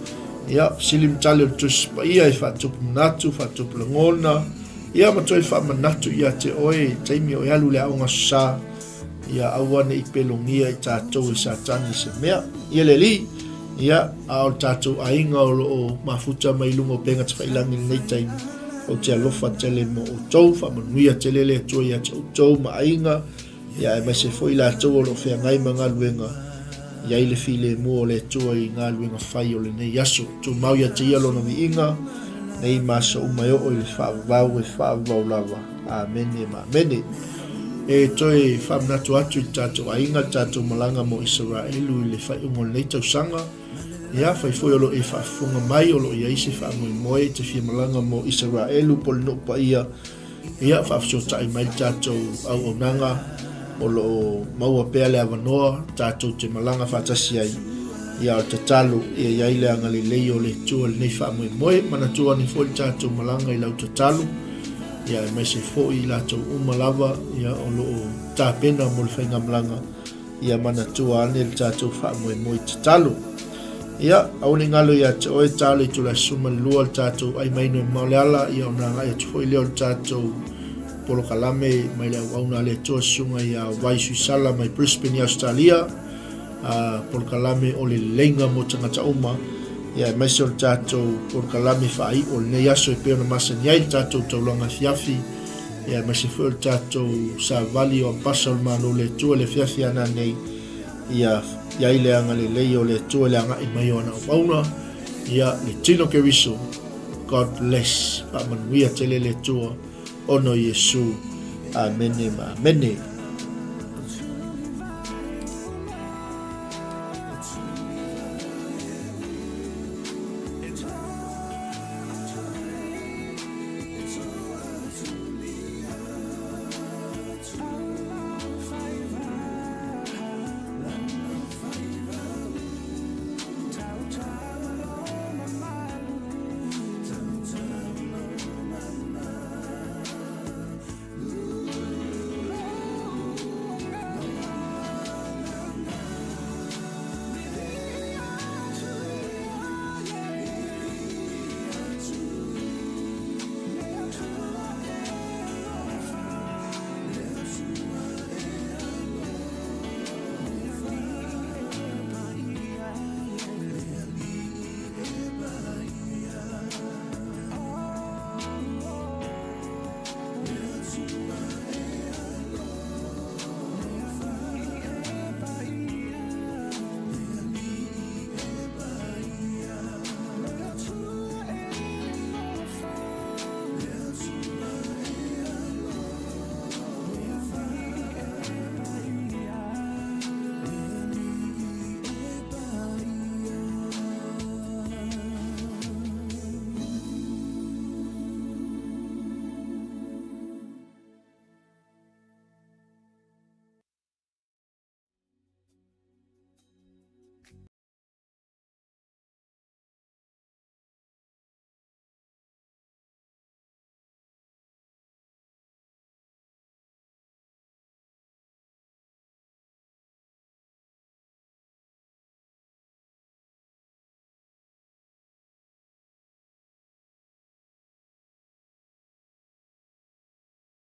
Ia, fesili ma tali o le Tusi Paia e faatupu manatu, faatupu lagona, ia ma toe faamanatu ia te oe i le taimi o e alu i le aoga aso sa. Ia aua ne i pelogia i tatou e Satani i se mea. Ia le Alii, ia, a o le tatou aiga o lo o mafuta mai luga o upega tafailangi i lenei taimi, ou te alofa tele mo outou, faamanuia tele le Atua ia te outou ma aiga, ia aemaise foi i latou o lo o feagai ma galuega, i ai le filemu o le Atua i galuega fai o lenei aso. Tumau ia te Ia Lona viiga, nei ma aso uma e oo i le faavavau e faavavau lava. Amene ma amene. E toe faamanatu atu i le tatou aiga le tatou malaga mo Isaraelu i le faaiuga o lenei tausaga. Ia, fai foi o lo o e faafofoga mai, o lo o i ai se faamoemoe e te fia malaga mo Isaraelu po o le nuu paia, ia, faafesootai mai le tatou auaunaga o lo o maua pea le avanoa tatou te malaga faatasi ai. Ia, o le tatalo, ia i ai le agalelei o le Atua i lenei faamoemoe. Manatua ane foi le tatou malaga i lau tatalo. ia aemaise foi i latou uma lava ia o lo o tapena mo le faigamalaga, ia manatua ane le tatou faamoemoe tatalo. Ia, aua ne i galo ia te oe, talo i itula e 12 le tatou ai mai inu e mamao le ala, ia ona agai atu foi lea o le tatou polokalame mai le auauna a le Atua Susuga ia Vai Suisala mai Brisbane i Ausetalia. a polokalame o le leleiga mo tagata uma, ia aemaise o le tatou polokalame faaiu o lenei aso e pei ona masani ai le tatou taulaga afiafi, ia aemaise foi o le tatou savali o Ambasa o le Malo o le Atua i le afiafi a nanei, ia i ai le agalelei o le Atua i le agai mai o ana auauna, ia le tino Keriso, God bless, faamanuia tele le Atua ona o Iesu. Amene ma amene.